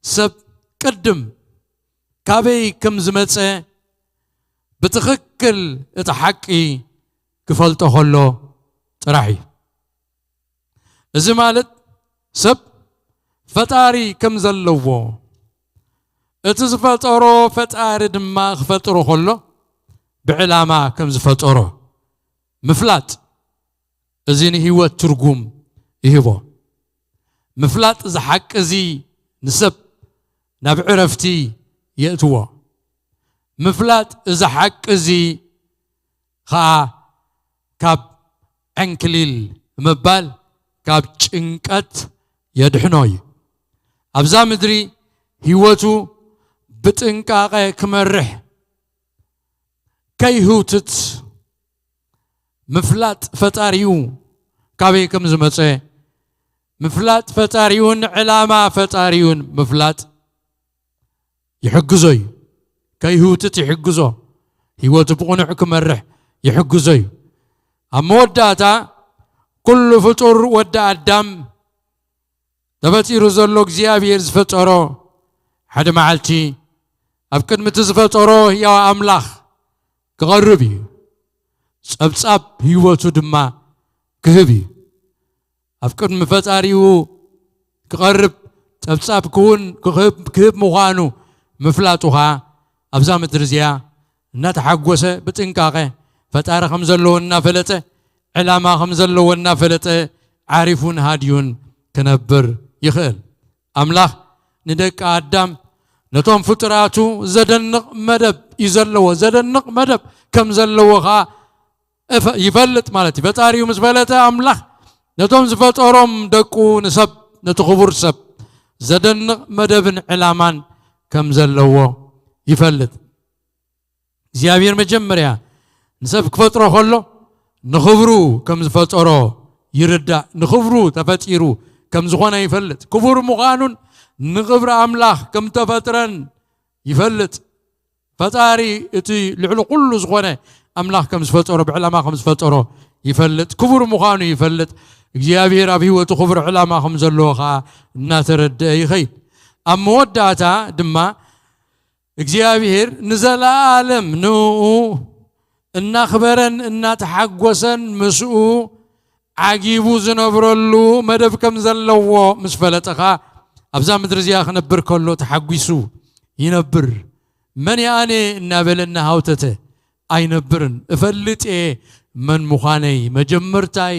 ሰብ ቅድም ካበይ ከም ዝመጸ ብትኽክል እቲ ሓቂ ክፈልጦ ከሎ ጥራሕ እዩ። እዚ ማለት ሰብ ፈጣሪ ከም ዘለዎ፣ እቲ ዝፈጠሮ ፈጣሪ ድማ ክፈጥሮ ከሎ ብዕላማ ከም ዝፈጠሮ ምፍላጥ፣ እዚ ንህይወት ትርጉም ይህቦ። ምፍላጥ እዚ ሓቂ እዚ ንሰብ ናብ ዕረፍቲ የእትዎ። ምፍላጥ እዚ ሓቂ እዚ ኸኣ ካብ ዕንክሊል ምባል፣ ካብ ጭንቀት የድሕኖ እዩ። ኣብዛ ምድሪ ህይወቱ ብጥንቃቐ ክመርሕ ከይህውትት፣ ምፍላጥ ፈጣሪኡ ካበይ ከም ዝመጸ፣ ምፍላጥ ፈጣሪኡን ዕላማ ፈጣሪኡን ምፍላጥ ይሕግዞ እዩ። ከይህውትት ይሕግዞ። ህይወቱ ብቕኑዕ ክመርሕ ይሕግዞ እዩ። ኣብ መወዳእታ ኩሉ ፍጡር ወዲ ኣዳም ተፈጢሩ ዘሎ እግዚኣብሔር ዝፈጠሮ ሓደ መዓልቲ ኣብ ቅድሚ እቲ ዝፈጠሮ ህያው ኣምላኽ ክቐርብ እዩ። ጸብጻብ ህይወቱ ድማ ክህብ እዩ። ኣብ ቅድሚ ፈጣሪኡ ክቐርብ ጸብጻብ ክውን ክህብ ክህብ ምዃኑ ምፍላጡ ኸኣ ኣብዛ ምድሪ እዚኣ እናተሓጎሰ ብጥንቃቐ ፈጣሪ ከም ዘለዎ እናፈለጠ ዕላማ ከም ዘለዎ እናፈለጠ ዓሪፉን ሃድዩን ክነብር ይኽእል። ኣምላኽ ንደቂ ኣዳም ነቶም ፍጡራቱ ዘደንቕ መደብ እዩ ዘለዎ። ዘደንቕ መደብ ከም ዘለዎ ኸኣ እፈ- ይፈልጥ ማለት እዩ። ፈጣሪኡ ምስ ፈለጠ ኣምላኽ ነቶም ዝፈጠሮም ደቁ ንሰብ ነቲ ክቡር ሰብ ዘደንቕ መደብን ዕላማን ከም ዘለዎ ይፈልጥ። እግዚኣብሔር መጀመርያ ንሰብ ክፈጥሮ ከሎ ንኽብሩ ከም ዝፈጠሮ ይርዳእ። ንኽብሩ ተፈጢሩ ከም ዝኾነ ይፈልጥ። ክቡር ምዃኑን ንኽብሪ ኣምላኽ ከም ተፈጥረን ይፈልጥ። ፈጣሪ እቲ ልዕሊ ኩሉ ዝኾነ ኣምላኽ ከም ዝፈጠሮ ብዕላማ ከም ዝፈጠሮ ይፈልጥ። ክቡር ምዃኑ ይፈልጥ። እግዚኣብሔር ኣብ ህይወቱ ክቡር ዕላማ ከም ዘለዎ ኸዓ እናተረድአ ይኸይድ። ኣብ መወዳእታ ድማ እግዚኣብሔር ንዘለኣለም ንኡ እናኽበረን እናተሓጎሰን ምስኡ ዓጊቡ ዝነብረሉ መደብ ከም ዘለዎ ምስ ፈለጠኻ ኣብዛ ምድሪ እዚኣ ክነብር ከሎ ተሓጒሱ ይነብር። መን የኣነ እናበለ እናሃውተተ ኣይነብርን። እፈልጥ እየ መን ምዃነይ፣ መጀመርታይ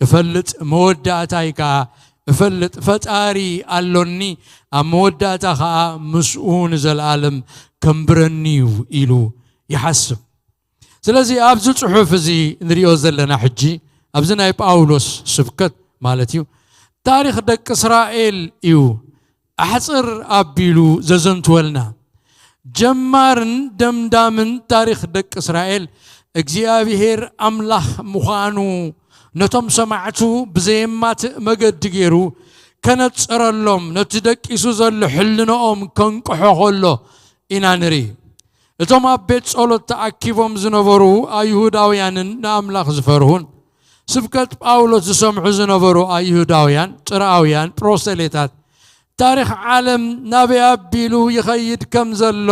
እፈልጥ መወዳእታይ ከኣ እፈልጥ። ፈጣሪ ኣሎኒ፣ ኣብ መወዳእታ ከኣ ምስኡ ንዘለኣለም ከንብረኒ እዩ ኢሉ ይሓስብ። ስለዚ ኣብዚ ጽሑፍ እዚ ንሪኦ ዘለና ሕጂ ኣብዚ ናይ ጳውሎስ ስብከት ማለት እዩ ታሪኽ ደቂ እስራኤል እዩ ኣሕጽር ኣቢሉ ዘዘንትወልና። ጀማርን ደምዳምን ታሪኽ ደቂ እስራኤል እግዚኣብሔር ኣምላኽ ምዃኑ ነቶም ሰማዕቱ ብዘየማትእ መገዲ ገይሩ ከነጽረሎም ነቲ ደቂሱ ዘሎ ሕልንኦም ከንቅሖ ከሎ ኢና ንርኢ። እቶም ኣብ ቤት ጸሎት ተኣኪቦም ዝነበሩ ኣይሁዳውያንን ንኣምላኽ ዝፈርሁን ስብከት ጳውሎስ ዝሰምዑ ዝነበሩ ኣይሁዳውያን ጥርኣውያን ፕሮሰሌታት ታሪኽ ዓለም ናበይ ኣቢሉ ይኸይድ ከም ዘሎ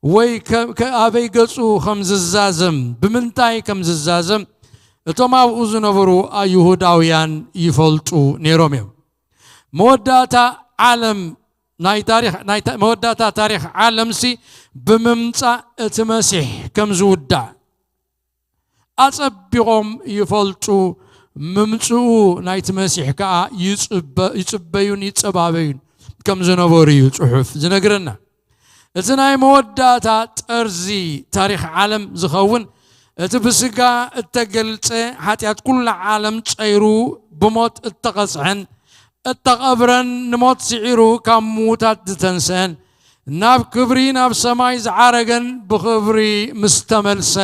ወይ ከ- ከ- ኣበይ ገጹ ከም ዝዛዘም ብምንታይ ከም ዝዛዘም እቶም ኣብኡ ዝነበሩ ኣይሁዳውያን ይፈልጡ ነይሮም እዮም። መወዳእታ ዓለም ናይ ታሪኽ ናይ ታ- መወዳእታ ታሪኽ ዓለምሲ ብምምጻእ እቲ መሲሕ ከም ዝውዳእ ኣጸቢቖም ይፈልጡ። ምምጽኡ ናይቲ መሲሕ ከኣ ይጽበ- ይጽበዩን ይጸባበዩን ከም ዝነበሩ እዩ ጽሑፍ ዝነግረና። እቲ ናይ መወዳእታ ጠርዚ ታሪኽ ዓለም ዝኸውን እቲ ብስጋ እተገልጸ ሓጢኣት ኩላ ዓለም ጸይሩ ብሞት እተቐጽዐን እተቐብረን ንሞት ስዒሩ ካብ ምዉታት ዝተንስአን ናብ ክብሪ ናብ ሰማይ ዝዓረገን ብኽብሪ ምስ ተመልሰ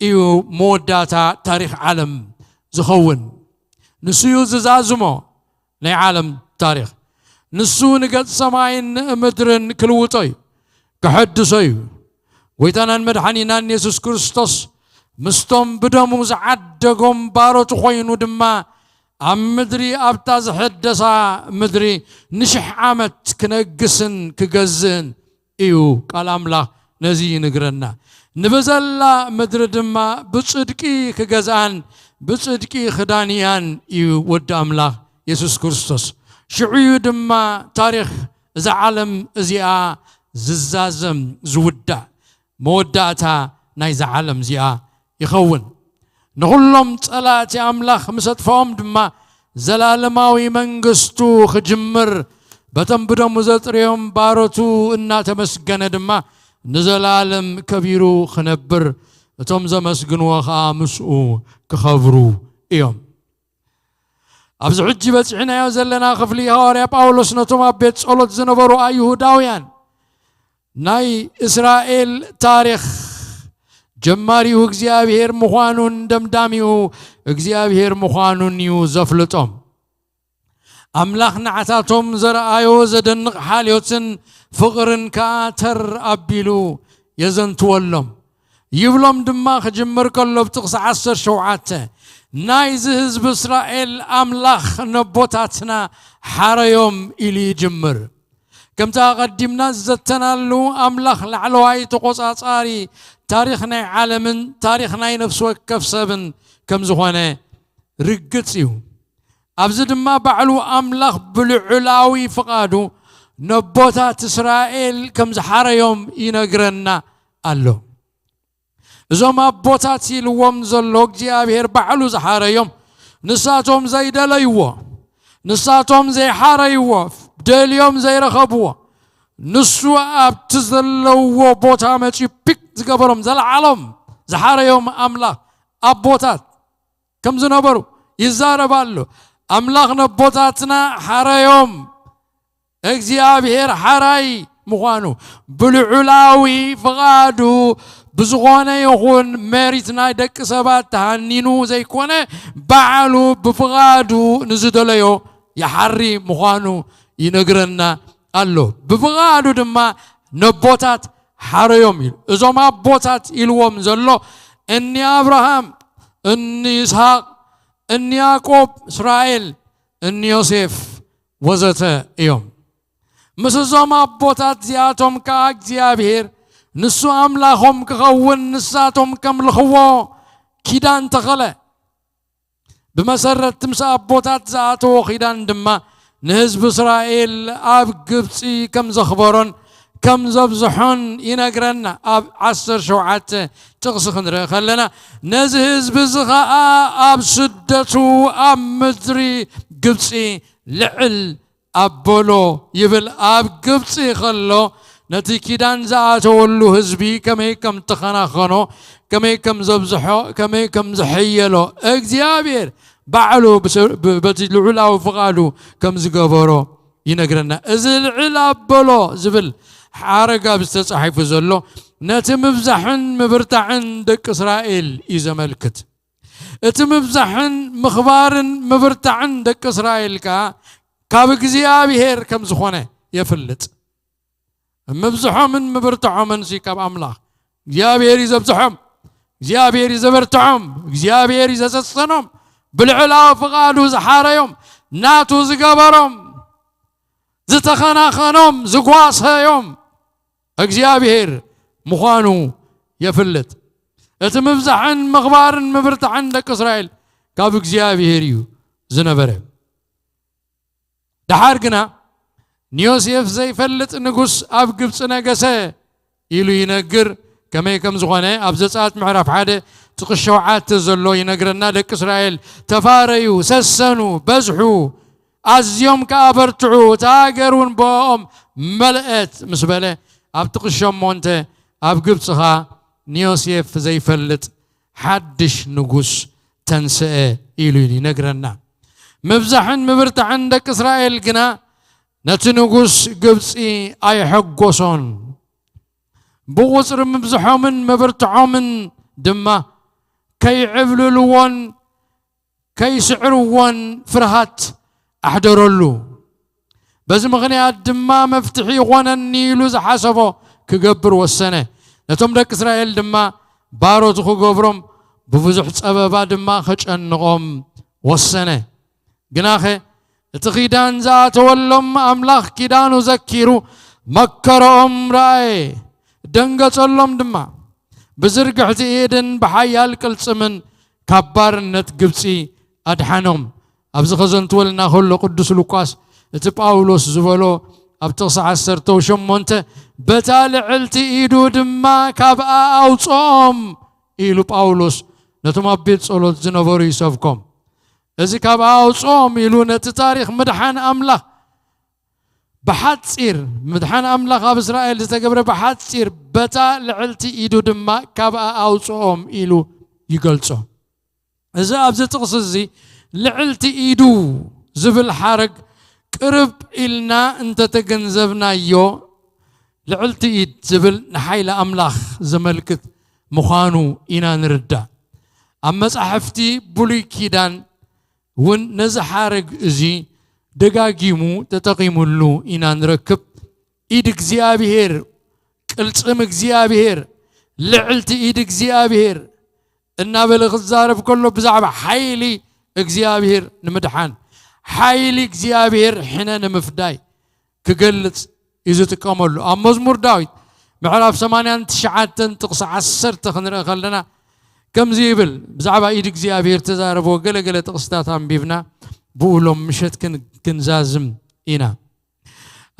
እዩ መወዳእታ ታሪኽ ዓለም ዝኸውን። ንሱ እዩ ዝዛዝሞ ናይ ዓለም ታሪኽ። ንሱ ንገጽ ሰማይን ምድርን ክልውጦ እዩ፣ ክሐድሶ እዩ። ጎይታናን መድሓኒናን የሱስ ክርስቶስ ምስቶም ብደሙ ዝዓደጎም ባሮት ኮይኑ ድማ ኣብ ምድሪ ኣብታ ዝሐደሳ ምድሪ ንሽሕ ዓመት ክነግስን ክገዝእን እዩ። ቃል ኣምላኽ ነዚ ይንግረና። ንብዘላ ምድሪ ድማ ብጽድቂ ክገዝኣን ብጽድቂ ክዳንያን እዩ ወዲ ኣምላኽ የሱስ ክርስቶስ። ሽዑ እዩ ድማ ታሪኽ እዛ ዓለም እዚኣ ዝዛዘም ዝውዳእ። መወዳእታ ናይዛ ዓለም እዚኣ ይኸውን። ንኹሎም ጸላእቲ ኣምላኽ ምስ ኣጥፍኦም ድማ ዘላለማዊ መንግስቱ ክጅምር በቶም ብደሙ ዘጥርዮም ባሮቱ እናተመስገነ ድማ ንዘላለም ከቢሩ ክነብር እቶም ዘመስግንዎ ኸኣ ምስኡ ክኸብሩ እዮም። ኣብዚ ሕጂ በጺሕናዮ ዘለና ክፍሊ ሃዋርያ ጳውሎስ ነቶም ኣብ ቤት ጸሎት ዝነበሩ ኣይሁዳውያን ናይ እስራኤል ታሪኽ ጀማሪኡ እግዚኣብሔር ምዃኑን ደምዳሚኡ እግዚኣብሔር ምዃኑን እዩ ዘፍልጦም። ኣምላኽ ንዓታቶም ዘርኣዮ ዘደንቕ ሓልዮትን ፍቕርን ከኣ ተር ኣቢሉ የዘንትወሎም። ይብሎም ድማ ክጅምር ከሎ ኣብ ጥቕሲ ዓሰርተ ሸውዓተ ናይዚ ህዝቢ እስራኤል ኣምላኽ ነቦታትና ሓረዮም ኢሉ ይጅምር። ከምቲ ኣቐዲምና ዝዘተናሉ፣ ኣምላኽ ላዕለዋይ ተቖጻጻሪ ታሪኽ ናይ ዓለምን ታሪኽ ናይ ነፍሲ ወከፍ ሰብን ከም ዝኾነ ርግጽ እዩ። ኣብዚ ድማ ባዕሉ ኣምላኽ ብልዑላዊ ፍቓዱ ነቦታት እስራኤል ከም ዝሓረዮም ይነግረና ኣሎ። እዞም ኣቦታት ኢልዎም ዘሎ እግዚኣብሔር ባዕሉ ዝሓረዮም፣ ንሳቶም ዘይደለይዎ፣ ንሳቶም ዘይሓረይዎ፣ ደልዮም ዘይረኸብዎ፣ ንሱ ኣብቲ ዘለውዎ ቦታ መጺኡ ፒክ ዝገበሮም፣ ዘለዓሎም ዝሓረዮም ኣምላኽ ኣቦታት ከም ዝነበሩ ይዛረብ ኣሎ። ኣምላኽ ነቦታትና ሓረዮም። እግዚኣብሔር ሓራይ ምዃኑ፣ ብልዑላዊ ፍቓዱ ብዝኾነ ይኹን ሜሪት ናይ ደቂ ሰባት ተሃኒኑ ዘይኮነ፣ ባዕሉ ብፍቓዱ ንዝደለዮ ይሓሪ ምዃኑ ይነግረና ኣሎ። ብፍቓዱ ድማ ነቦታት ሓረዮም ኢሉ። እዞም ኣቦታት ኢልዎም ዘሎ እኒ ኣብርሃም፣ እኒ ይስሐቅ፣ እኒ ያዕቆብ፣ እስራኤል፣ እኒ ዮሴፍ ወዘተ እዮም። ምስ እዞም ኣቦታት እዚኣቶም ከኣ እግዚኣብሔር ንሱ ኣምላኾም ክኸውን ንሳቶም ከምልኽዎ ኪዳን ተኸለ። ብመሰረት ምስ ኣቦታት ዝኣተዎ ኪዳን ድማ ንህዝቢ እስራኤል ኣብ ግብጺ ከም ዘኽበሮን ከም ዘብዝሖን ይነግረና። ኣብ ዓሰርተ ሸውዓተ ጥቕሲ ክንርኢ ከለና፣ ነዚ ህዝቢ እዚ ኸኣ ኣብ ስደቱ ኣብ ምድሪ ግብጺ ልዕል ኣበሎ ይብል። ኣብ ግብጺ ከሎ ነቲ ኪዳን ዝኣተወሉ ህዝቢ ከመይ ከም ተኸናኸኖ፣ ከመይ ከም ዘብዝሖ፣ ከመይ ከም ዘሐየሎ እግዚኣብሔር ባዕሉ ብሰ-፣ ብ-፣ በቲ ልዑላዊ ፍቓዱ ከም ዝገበሮ ይነግረና። እዚ ልዕል ኣበሎ ዝብል ሓረግ ኣብ ዝተጻሒፉ ዘሎ ነቲ ምብዛሕን ምብርታዕን ደቂ እስራኤል እዩ ዘመልክት። እቲ ምብዛሕን ምኽባርን ምብርታዕን ደቂ እስራኤል ከኣ ካብ እግዚኣብሔር ከም ዝኾነ የፍልጥ። ምብዝሖምን ምብርትዖምን ሲ ካብ ኣምላኽ እግዚኣብሔር እዩ ዘብዝሖም፣ እግዚኣብሔር እዩ ዘበርትዖም፣ እግዚኣብሔር እዩ ዘሰሰኖም፣ ብልዕላዊ ፍቓዱ ዝሓረዮም፣ ናቱ ዝገበሮም፣ ዝተኸናኸኖም፣ ዝጓሰዮም እግዚኣብሔር ምዃኑ የፍልጥ። እቲ ምብዛሕን ምኽባርን ምብርታዕን ደቂ እስራኤል ካብ እግዚኣብሔር እዩ ዝነበረ። ደሓር ግና ንዮሴፍ ዘይፈልጥ ንጉስ ኣብ ግብጺ ነገሰ ኢሉ ይነግር። ከመይ ከም ዝኾነ ኣብ ዘጸኣት ምዕራፍ ሓደ ጥቕሲ ሸውዓተ ዘሎ ይነግረና። ደቂ እስራኤል ተፋረዩ፣ ሰሰኑ፣ በዝሑ፣ ኣዝዮም ከኣ በርትዑ፣ እታ ሃገር እውን ብኦም መልአት ምስ በለ፣ ኣብ ጥቕሲ ሸሞንተ ኣብ ግብጺ ኸኣ ንዮሴፍ ዘይፈልጥ ሓድሽ ንጉስ ተንስአ ኢሉ ይነግረና። ምብዛሕን ምብርታዕን ደቂ እስራኤል ግና ነቲ ንጉስ ግብጺ ኣየሐጎሶን። ብቑጽሪ ምብዝሖምን ምብርትዖምን ድማ ከይዕብልልዎን ከይስዕርዎን ፍርሃት ኣሕደረሉ። በዚ ምኽንያት ድማ መፍትሒ ይኾነኒ ኢሉ ዝሓሰቦ ክገብር ወሰነ። ነቶም ደቂ እስራኤል ድማ ባሮቱ ክገብሮም፣ ብብዙሕ ጸበባ ድማ ከጨንቖም ወሰነ። ግናኸ እቲ ኺዳን ዝኣተወሎም ኣምላኽ ኪዳኑ ዘኪሩ መከረኦም ረኣየ፣ ደንገጸሎም ድማ። ብዝርግሕቲ ኢድን ብሓያል ቅልጽምን ካብ ባርነት ግብጺ ኣድሓኖም። ኣብዚ ኸዘንትወልና ከሎ ቅዱስ ሉቃስ እቲ ጳውሎስ ዝበሎ ኣብ ጥቕሲ ዓሰርተ ሸሞንተ፣ በታ ልዕልቲ ኢዱ ድማ ካብኣ ኣውጽኦም ኢሉ ጳውሎስ ነቶም ኣብ ቤት ጸሎት ዝነበሩ ይሰብኮም። እዚ ካብኣ ኣውጽኦም ኢሉ ነቲ ታሪኽ ምድሓን ኣምላኽ ብሓጺር፣ ምድሓን ኣምላኽ ኣብ እስራኤል ዝተገብረ ብሓጺር፣ በታ ልዕልቲ ኢዱ ድማ ካብኣ ኣውጽኦም ኢሉ ይገልጾ። እዚ ኣብዚ ጥቕሲ እዚ ልዕልቲ ኢዱ ዝብል ሓረግ ቅርብ ኢልና እንተተገንዘብናዮ፣ ልዕልቲ ኢድ ዝብል ንሓይሊ ኣምላኽ ዘመልክት ምዃኑ ኢና ንርዳእ። ኣብ መጻሕፍቲ ብሉይ ኪዳን እውን ነዚ ሓረግ እዚ ደጋጊሙ ተጠቒሙሉ ኢና ንረክብ። ኢድ እግዚኣብሔር፣ ቅልጽም እግዚኣብሔር፣ ልዕልቲ ኢድ እግዚኣብሔር፣ እናበለ ክዛረብ ከሎ ብዛዕባ ሓይሊ እግዚኣብሔር ንምድሓን፣ ሓይሊ እግዚኣብሔር ሕነ ንምፍዳይ ክገልጽ እዩ ዝጥቀመሉ። ኣብ መዝሙር ዳዊት ምዕራፍ ሰማንያን ትሽዓተን ጥቕሲ ዓሰርተ ክንርኢ ከለና ከምዚ ይብል። ብዛዕባ ኢድ እግዚኣብሔር ተዛረቦ ገለገለ ጥቕስታት ኣንቢብና ብኡ ሎም ምሸት ክን- ክንዛዝም ኢና።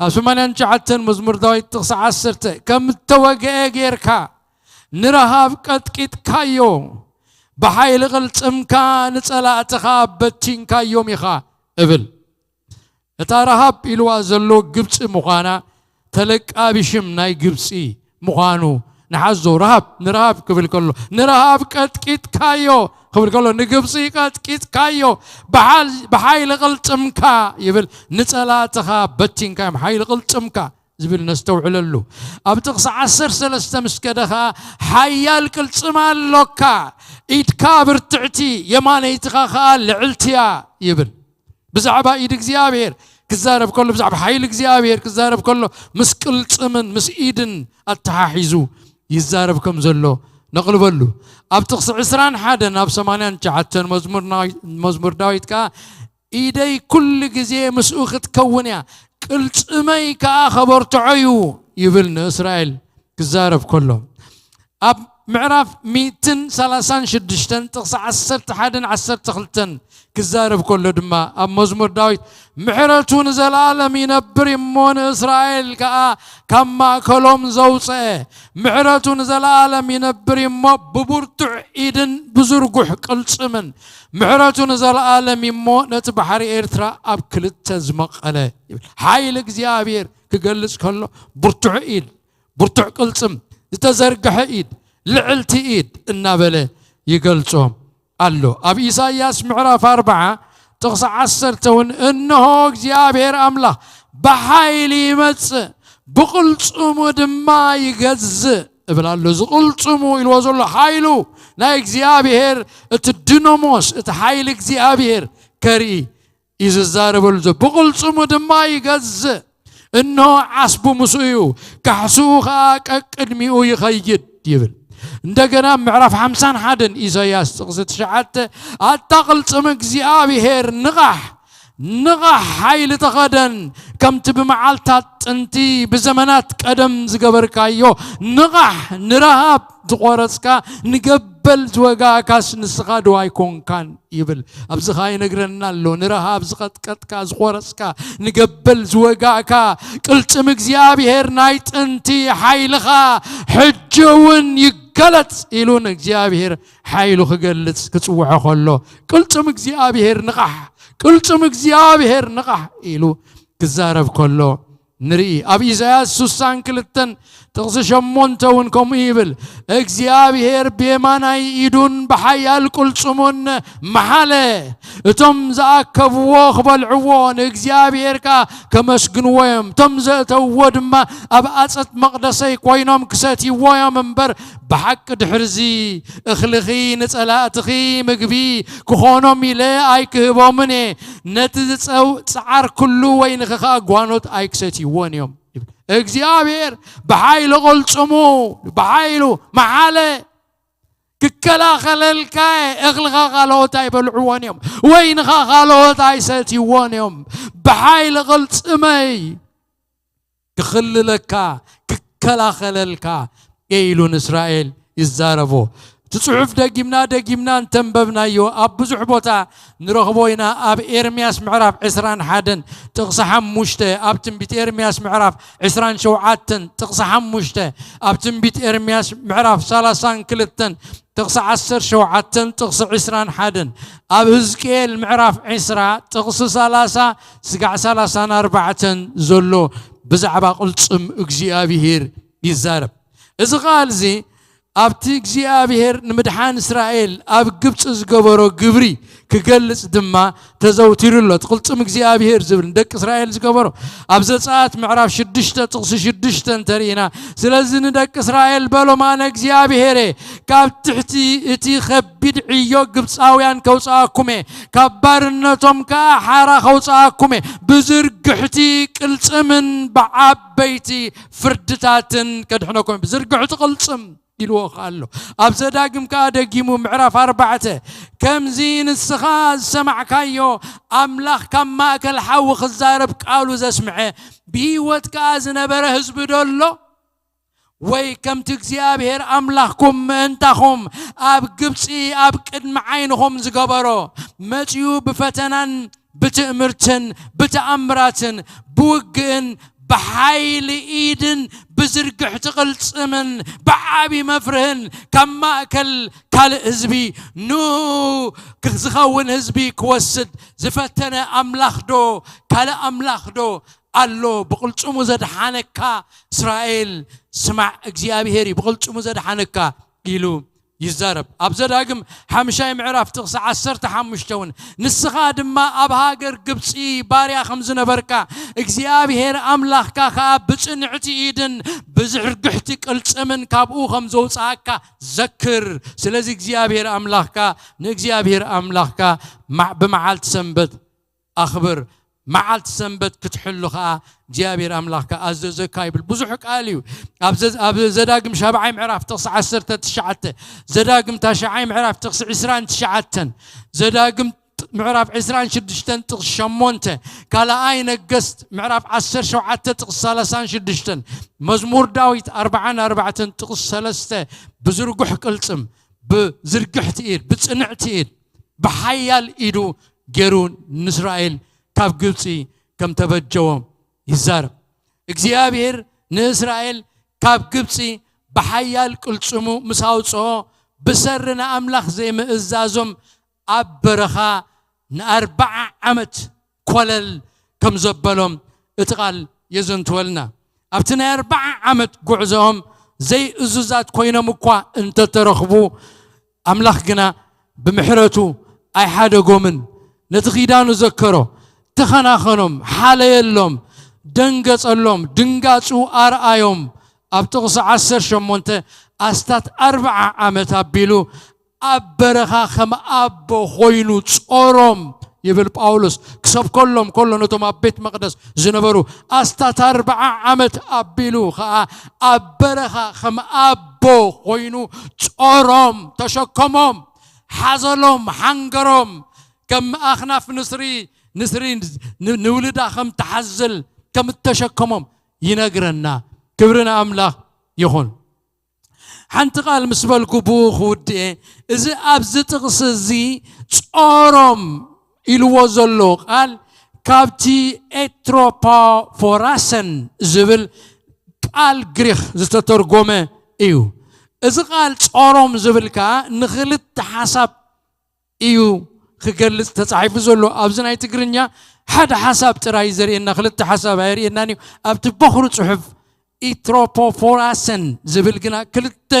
ኣብ ሰማንያን ትሽዓተን መዝሙር ዳዊት ጥቕሲ ዓሰርተ፣ ከም እተወግአ ጌርካ ንረሃብ ቀጥቂጥካዮ፣ ብሓይሊ ቅልጽምካ ንጸላእትኻ በቲንካዮም ኢኻ እብል። እታ ረሃብ ኢልዋ ዘሎ ግብጺ ምዃና ተለቃቢ ሽም ናይ ግብጺ ምዃኑ ንሓዞ። ረሃብ ንረሃብ ክብል ከሎ ንረሃብ ቀጥቂጥካዮ ክብል ከሎ ንግብጺ ቀጥቂጥካዮ፣ ብሓል- ብሓይሊ ቅልጽምካ ይብል። ንጸላእትኻ በቲንካዮም፣ ሓይሊ ቅልጽምካ ዝብል ነስተውዕለሉ። ኣብ ጥቕሲ ዓሰርተ ሰለስተ ምስ ከደ ኸዓ ሓያል ቅልጽም ኣሎካ፣ ኢድካ ብርትዕቲ፣ የማነይትኻ ኸዓ ልዕልቲያ ይብል። ብዛዕባ ኢድ እግዚኣብሔር ክዛረብ ከሎ፣ ብዛዕባ ሓይሊ እግዚኣብሔር ክዛረብ ከሎ ምስ ቅልጽምን ምስ ኢድን ኣተሓሒዙ ይዛረብ ከም ዘሎ ነቕልበሉ። ኣብ ጥቕሲ ዕስራን ሓደን ኣብ ሰማንያን ትሽዓተን መዝሙር ናይ- መዝሙር ዳዊት ከኣ ኢደይ ኩሉ ግዜ ምስኡ ክትከውን እያ፣ ቅልጽመይ ከኣ ከበርትዖ እዩ ይብል ንእስራኤል ክዛረብ ከሎ። ኣብ ምዕራፍ ሚእትን ሰላሳን ሽዱሽተን ጥቕሲ ዓሰርተ ሓደን ዓሰርተ ክልተን ክዛረብ ከሎ ድማ ኣብ መዝሙር ዳዊት ምሕረቱ ንዘለኣለም ይነብር እሞ ንእስራኤል ከኣ ካብ ማእከሎም ዘውፅአ ምሕረቱ ንዘለኣለም ይነብር እሞ ብብርቱዕ ኢድን ብዝርጉሕ ቅልጽምን ምሕረቱ ንዘለኣለም እሞ ነቲ ባሕሪ ኤርትራ ኣብ ክልተ ዝመቐለ ይብል። ሓይሊ እግዚኣብሔር ክገልጽ ከሎ ብርቱዕ ኢድ፣ ብርቱዕ ቅልጽም፣ ዝተዘርግሐ ኢድ፣ ልዕልቲ ኢድ እናበለ ይገልጾ ኣሎ። ኣብ ኢሳይያስ ምዕራፍ ኣርብዓ ጥቕሲ ዓሰርተ እውን እንሆ እግዚኣብሔር ኣምላኽ ብሓይሊ ይመጽእ፣ ብቕልጽሙ ድማ ይገዝእ እብል ኣሎ። እዚ ቅልጽሙ ኢልዎ ዘሎ ሓይሉ ናይ እግዚኣብሔር፣ እቲ ድኖሞስ፣ እቲ ሓይሊ እግዚኣብሔር ከርኢ እዩ ዝዛረበሉ ዘሎ። ብቕልጽሙ ድማ ይገዝእ፣ እንሆ ዓስቡ ምስኡ እዩ፣ ካሕስኡ ኸዓ ቀቅድሚኡ ይኸይድ ይብል። እንደገና ምዕራፍ ሓምሳን ሓደን ኢሳይያስ ጥቕሲ ትሽዓተ ኣታ ቅልጽም እግዚኣብሔር ንቓሕ፣ ንቓሕ ሓይሊ ተኸደን፣ ከምቲ ብመዓልታት ጥንቲ ብዘመናት ቀደም ዝገበርካዮ፣ ንቓሕ ንረሃብ ዝቖረጽካ፣ ንገበል ዝወጋእካስ ንስኻ ዶ ኣይኮንካን ይብል። ኣብዚ ኸኣ ይነግረና ኣሎ፣ ንረሃብ ዝቐጥቀጥካ፣ ዝቖረጽካ፣ ንገበል ዝወጋእካ፣ ቅልጽም እግዚኣብሔር ናይ ጥንቲ ሓይልኻ ሕጂ እውን ይገለጽ ኢሉ ንእግዚኣብሔር ሓይሉ ክገልጽ ክጽውዖ ከሎ፣ ቅልጽም እግዚኣብሔር ንቓሕ፣ ቅልጽም እግዚኣብሔር ንቓሕ ኢሉ ክዛረብ ከሎ ንርኢ። ኣብ ኢሳያስ ስሳን ክልተን ጥቕሲ ሸሞንተ እውን ከምኡ ይብል፣ እግዚኣብሔር ብየማናይ ኢዱን ብሓያል ቅልጽሙን መሓለ፣ እቶም ዝኣከብዎ ክበልዕዎ፣ ንእግዚኣብሔር ከኣ ከመስግንዎ እዮም። እቶም ዘእተውዎ ድማ ኣብ ኣጸት መቕደሰይ ኮይኖም ክሰትይዎ እዮም እምበር፣ ብሓቂ ድሕርዚ እኽልኺ ንጸላእትኺ ምግቢ ክኾኖም ኢለ ኣይክህቦምን እየ። ነቲ ዝጸው-፣ ዝጸዓርክሉ ወይንኺ ኸኣ ጓኖት ኣይክሰትይዎን እዮም። እግዚኣብሔር ብሓይሊ ቅልጽሙ፣ ብሓይሉ መሓለ ክከላኸለልካ እየ። እኽልኻ ካልኦት ኣይበልዕዎን እዮም፣ ወይንኻ ካልኦት ኣይሰትይዎን እዮም። ብሓይሊ ቅልጽመይ ክኽልለካ፣ ክከላኸለልካ እየ ኢሉ ንእስራኤል ይዛረቦ። እቲ ጽሑፍ ደጊምና ደጊምና እንተንበብናዮ ኣብ ብዙሕ ቦታ ንረኽቦ ኢና። ኣብ ኤርምያስ ምዕራፍ ዕስራን ሓደን ጥቕሲ ሓሙሽተ፣ ኣብ ትንቢት ኤርምያስ ምዕራፍ ዕስራን ሸውዓተን ጥቕሲ ሓሙሽተ፣ ኣብ ትንቢት ኤርምያስ ምዕራፍ ሰላሳን ክልተን ጥቕሲ ዓሰርተ ሸውዓተን ጥቕሲ ዕስራን ሓደን፣ ኣብ ህዝቅኤል ምዕራፍ ዕስራ ጥቕሲ ሰላሳ ስጋዕ ሰላሳን ኣርባዕተን ዘሎ ብዛዕባ ቅልጽም እግዚኣብሄር ይዛረብ። እዚ ቃል እዚ ኣብቲ እግዚኣብሄር ንምድሓን እስራኤል ኣብ ግብጺ ዝገበሮ ግብሪ ክገልጽ ድማ ተዘውቲሩ ኣሎ። እቲ ቅልጽም እግዚኣብሄር ዝብል ንደቂ እስራኤል ዝገበሮ ኣብ ዘጸኣት ምዕራፍ ሽዱሽተ ጥቕሲ ሽዱሽተ እንተርኢና፣ ስለዚ ንደቂ እስራኤል በሎም፣ ኣነ እግዚኣብሄር እየ፣ ካብ ትሕቲ እቲ ከቢድ ዕዮ ግብጻውያን ከውጽኣኩም እየ፣ ካብ ባርነቶም ከኣ ሓራ ከውጽኣኩም እየ፣ ብዝርግሕቲ ቅልጽምን ብዓበይቲ ፍርድታትን ከድሕነኩም እየ። ብዝርግሕቲ ቅልጽም ኢልዎ ከኣ ኣሎ። ኣብ ዘዳግም ከኣ ደጊሙ ምዕራፍ ኣርባዕተ፣ ከምዚ ንስኻ ዝሰማዕካዮ ኣምላኽ ካብ ማእከል ሓዊ ክዛረብ ቃሉ ዘስምዐ ብህይወት ከኣ ዝነበረ ህዝቢ ዶ ኣሎ? ወይ ከምቲ እግዚኣብሔር ኣምላኽኩም ምእንታኹም ኣብ ግብጺ ኣብ ቅድሚ ዓይንኹም ዝገበሮ መጺኡ ብፈተናን ብትእምርትን ብተኣምራትን ብውግእን ብሓይሊ ኢድን ብዝርግሕቲ ቅልጽምን ብዓቢ መፍርህን ካብ ማእከል ካልእ ህዝቢ ንኡ ዝኸውን ህዝቢ ክወስድ ዝፈተነ ኣምላኽ ዶ ካልእ ኣምላኽ ዶ ኣሎ? ብቕልጽሙ ዘድሓነካ እስራኤል ስማዕ እግዚኣብሔር እዩ ብቕልጽሙ ዘድሓነካ ኢሉ ይዛረብ። ኣብ ዘዳግም ሓምሻይ ምዕራፍ ጥቕሲ ዓሰርተ ሓሙሽተ እውን ንስኻ ድማ ኣብ ሃገር ግብጺ ባርያ ከም ዝነበርካ እግዚኣብሔር ኣምላኽካ ከኣ ብጽንዕቲ ኢድን ብዝርግሕቲ ቅልጽምን ካብኡ ከም ዘውጽኣካ ዘክር። ስለዚ እግዚኣብሔር ኣምላኽካ ንእግዚኣብሔር ኣምላኽካ ብመዓልቲ ሰንበት ኣኽብር፣ መዓልቲ ሰንበት ክትሕሉ ኸኣ እግዚኣብሔር ኣምላኽካ ኣዘዘካ ይብል። ብዙሕ ቃል እዩ። ኣብ ዘ- ኣብ ዘዳግም ሻብዓይ ምዕራፍ ጥቕሲ ዓሰርተ ትሽዓተ፣ ዘዳግም ታሽዓይ ምዕራፍ ጥቕሲ ዕስራን ትሽዓተን፣ ዘዳግም ጥ- ምዕራፍ ዕስራን ሽዱሽተን ጥቕሲ ሸሞንተ፣ ካልኣይ ነገስት ምዕራፍ ዓሰርተ ሸውዓተ ጥቕሲ ሰላሳን ሽዱሽተን፣ መዝሙር ዳዊት ኣርብዓን ኣርባዕተን ጥቕሲ ሰለስተ፣ ብዝርጉሕ ቅልጽም፣ ብዝርግሕቲ ኢድ፣ ብጽንዕቲ ኢድ፣ ብሓያል ኢዱ ገይሩ ንእስራኤል ካብ ግብጺ ከም ተበጀዎም ይዛረብ። እግዚኣብሔር ንእስራኤል ካብ ግብጺ ብሓያል ቅልጽሙ ምስ ኣውጽኦ ብሰሪ ንኣምላኽ ዘይምእዛዞም ኣብ በረኻ ንኣርብዓ ዓመት ኮለል ከም ዘበሎም እቲ ቃል የዘንትወልና። ኣብቲ ናይ ኣርብዓ ዓመት ጉዕዞኦም ዘይእዙዛት ኮይኖም እኳ እንተተረኽቡ ኣምላኽ ግና ብምሕረቱ ኣይሓደጎምን። ነቲ ኪዳኑ ዘከሮ፣ ተኸናኸኖም፣ ሓለየሎም፣ ደንገጸሎም፣ ድንጋጹ ኣርኣዮም። ኣብ ጥቕሲ ዓሰርተ ሸሞንተ ኣስታት ኣርብዓ ዓመት ኣቢሉ ኣብ በረኻ ከም ኣቦ ኮይኑ ጾሮም ይብል ጳውሎስ ክሰብከሎም ከሎ ነቶም ኣብ ቤት መቕደስ ዝነበሩ ኣስታት ኣርብዓ ዓመት ኣቢሉ ኸኣ ኣብ በረኻ ከም ኣቦ ኮይኑ ጾሮም ተሸከሞም ሓዘሎም ሓንገሮም ከም ኣኽናፍ ንስሪ ንስሪ ንውልዳ ከም ትሓዝል ከም እተሸከሞም ይነግረና። ክብሪ ንኣምላኽ ይኹን። ሓንቲ ቃል ምስ በልኩ ብኡ ክውድእ እየ። እዚ ኣብዚ ጥቕሲ እዚ ጾሮም ኢልዎ ዘሎ ቃል ካብቲ ኤትሮፖፎራሰን ዝብል ቃል ግሪኽ ዝተተርጎመ እዩ። እዚ ቃል ጾሮም ዝብል ከኣ ንኽልተ ሓሳብ እዩ ክገልጽ ተጻሒፉ ዘሎ። ኣብዚ ናይ ትግርኛ ሓደ ሓሳብ ጥራይ ዘርእየና፣ ክልተ ሓሳብ ኣየርእየናን እዩ። ኣብቲ በኹሪ ጽሑፍ ኢትሮፖፎራሰን ዝብል ግና ክልተ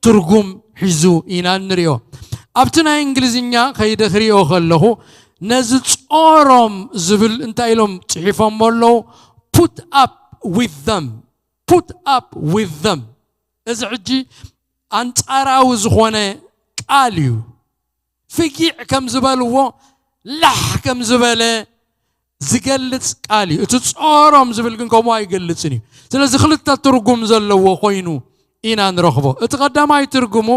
ትርጉም ሒዙ ኢና እንሪኦ። ኣብቲ ናይ እንግሊዝኛ ከይደ ክሪኦ ከለኹ ነዚ ጾሮም ዝብል እንታይ ኢሎም ጽሒፎሞ ኣለዉ? Put up with them, put up with them። እዚ ሕጂ ኣንጻራዊ ዝኾነ ቃል እዩ። ፍጊዕ ከም ዝበልዎ ላሕ ከም ዝበለ ዝገልጽ ቃል እዩ። እቲ ጾሮም ዝብል ግን ከምኡ ኣይገልጽን እዩ። ስለዚ ክልተ ትርጉም ዘለዎ ኮይኑ ኢና ንረኽቦ። እቲ ቀዳማይ ትርጉሙ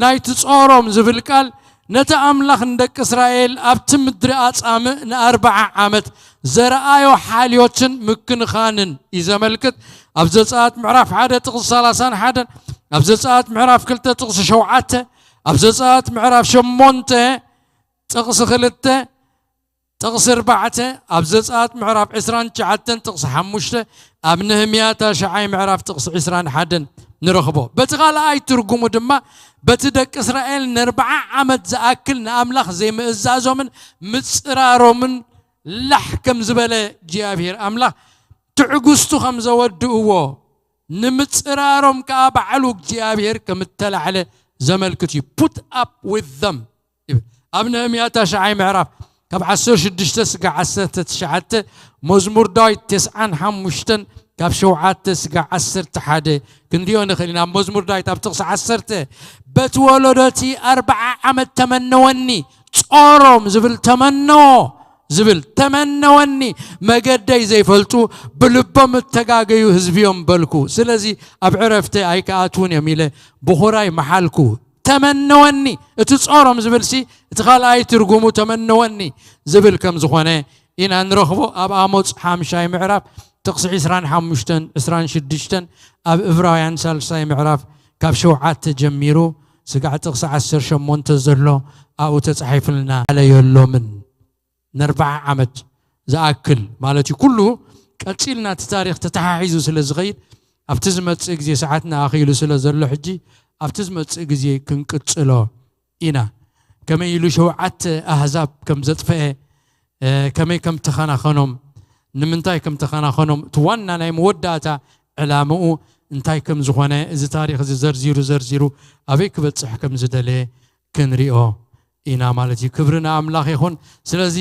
ናይቲ ጾሮም ዝብል ቃል ነቲ ኣምላኽ ንደቂ እስራኤል ኣብቲ ምድሪ ኣጻምእ ንኣርብዓ ዓመት ዘረኣዮ ሓልዮትን ምክንኻንን እዩ ዘመልክት። ኣብ ዘጸኣት ምዕራፍ ሓደ ጥቕሲ ሰላሳን ሓደን፣ ኣብ ዘጸኣት ምዕራፍ ክልተ ጥቕሲ ሸውዓተ፣ ኣብ ዘጸኣት ምዕራፍ ሸሞንተ ጥቕሲ ክልተ፣ ጥቕሲ ኣርባዕተ፣ ኣብ ዘጸኣት ምዕራፍ ዕስራን ትሽዓተን ጥቕሲ ሓሙሽተ፣ ኣብ ነህምያ ታሽዓይ ምዕራፍ ጥቕሲ ዕስራን ሓደን ንረኽቦ። በቲ ካልኣይ ትርጉሙ ድማ በቲ ደቂ እስራኤል ነርብዓ ዓመት ዝኣክል ንኣምላኽ ዘይምእዛዞምን ምጽራሮምን ላሕ ከም ዝበለ እግዚኣብሔር ኣምላኽ ትዕግስቱ ከም ዘወድእዎ ንምጽራሮም ከኣ ባዕሉ እግዚኣብሔር ከም እተላዕለ ዘመልክት እዩ። Put up with them ይብል። ኣብ ነህምያ ታሽዓይ ምዕራፍ ካብ ዓሰርተ ሽዱሽተ ስጋዕ ዓሰርተ ትሽዓተ፣ መዝሙር ዳዊት ተስዓን ሓሙሽተን ካብ ሸውዓተ ስጋዕ ዓሰርተ ሓደ ክንሪኦ ንኽእል ኢና። ኣብ መዝሙር ዳዊት ኣብ ጥቕሲ ዓሰርተ በቲ ወለዶ እቲ ኣርብዓ ዓመት ተመነወኒ፣ ጾሮም ዝብል ተመነዎ ዝብል፣ ተመነወኒ፣ መገደይ ዘይፈልጡ፣ ብልቦም እተጋገዩ ህዝቢ እዮም በልኩ። ስለዚ ኣብ ዕረፍተይ ኣይከኣትዉን እዮም ኢለ ብኹራይ መሓልኩ። ተመነወኒ፣ እቲ ጾሮም ዝብልሲ እቲ ካልኣይ ትርጉሙ ተመነወኒ ዝብል ከም ዝኾነ ኢና ንረኽቦ። ኣብ ኣሞጽ ሓምሻይ ምዕራፍ ጥቕሲ ዕስራን ሓሙሽተን፣ ዕስራን ሽዱሽተን፣ ኣብ እብራውያን ሳልሳይ ምዕራፍ ካብ ሸውዓተ ጀሚሩ ስጋዕ ጥቕሲ ዓሰርተ ሸሞንተ ዘሎ ኣብኡ ተጻሒፉልና። ኣለየሎምን ንኣርብዓ ዓመት ዝኣክል ማለት እዩ። ኩሉ ቀጺልና እቲ ታሪኽ ተተሓሒዙ ስለ ዝኸይድ ኣብቲ ዝመጽእ ግዜ ሰዓትና ኣኺሉ ስለ ዘሎ ሕጂ ኣብቲ ዝመጽእ ግዜ ክንቅጽሎ ኢና። ከመይ ኢሉ ሸውዓተ ኣህዛብ ከም ዘጥፈአ፣ እ፣ ከመይ ከም ተኸናኸኖም፣ ንምንታይ ከም ተኸናኸኖም፣ እቲ ዋና ናይ መወዳእታ ዕላምኡ እንታይ ከም ዝኾነ፣ እዚ ታሪኽ እዚ ዘርዚሩ ዘርዚሩ ኣበይ ክበጽሕ ከም ዝደለየ ክንሪኦ ኢና ማለት እዩ። ክብሪ ንኣምላኽ ይኹን። ስለዚ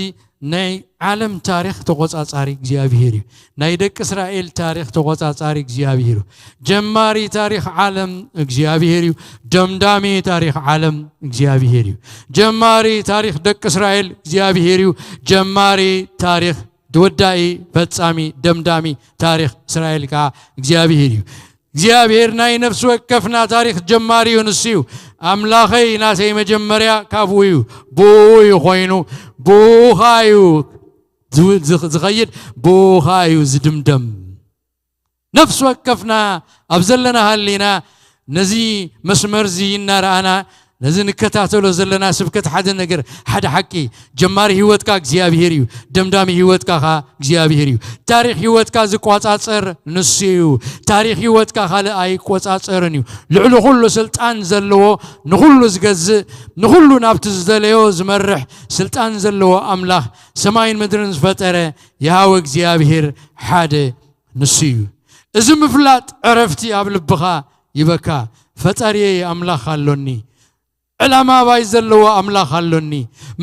ናይ ዓለም ታሪኽ ተቖጻጻሪ እግዚኣብሄር እዩ። ናይ ደቂ እስራኤል ታሪኽ ተቖጻጻሪ እግዚኣብሄር እዩ። ጀማሪ ታሪኽ ዓለም እግዚኣብሄር እዩ። ደምዳሚ ታሪኽ ዓለም እግዚኣብሄር እዩ። ጀማሪ ታሪኽ ደቂ እስራኤል እግዚኣብሄር እዩ። ጀማሪ ታሪኽ፣ ወዳኢ፣ ፈጻሚ፣ ደምዳሚ ታሪኽ እስራኤል ከኣ እግዚኣብሄር እዩ። እግዚኣብሄር ናይ ነፍሲ ወከፍና ታሪኽ ጀማሪ እዩ፣ ንሱ እዩ። ኣምላኸይ ናተይ መጀመርያ ካብኡ እዩ፣ ብኡ እዩ ኮይኑ፣ ብኡ ኸኣ እዩ ዝ-፣ ዝ-፣ ዝኸይድ፣ ብኡ ኸኣ እዩ ዝድምደም። ነፍሲ ወከፍና ኣብ ዘለና ሃሊና ነዚ መስመር እዚ እናረኣና ነዚ ንከታተሎ ዘለና ስብከት ሓደ ነገር፣ ሓደ ሓቂ፣ ጀማሪ ህይወትካ እግዚኣብሄር እዩ፣ ደምዳሚ ህይወትካ ኸኣ እግዚኣብሄር እዩ። ታሪኽ ህይወትካ ዝቆጻጸር ንሱ እዩ። ታሪኽ ህይወትካ ካልእ ኣይቆጻጸርን እዩ። ልዕሊ ኩሉ ስልጣን ዘለዎ፣ ንኹሉ ዝገዝእ፣ ንኹሉ ናብቲ ዝደለዮ ዝመርሕ ስልጣን ዘለዎ ኣምላኽ፣ ሰማይን ምድርን ዝፈጠረ የሃወ እግዚኣብሄር ሓደ ንሱ እዩ። እዚ ምፍላጥ ዕረፍቲ ኣብ ልብኻ ይበካ። ፈጣሪየይ ኣምላኽ ኣሎኒ። ዕላማ ኣባይ ዘለዎ ኣምላኽ ኣሎኒ።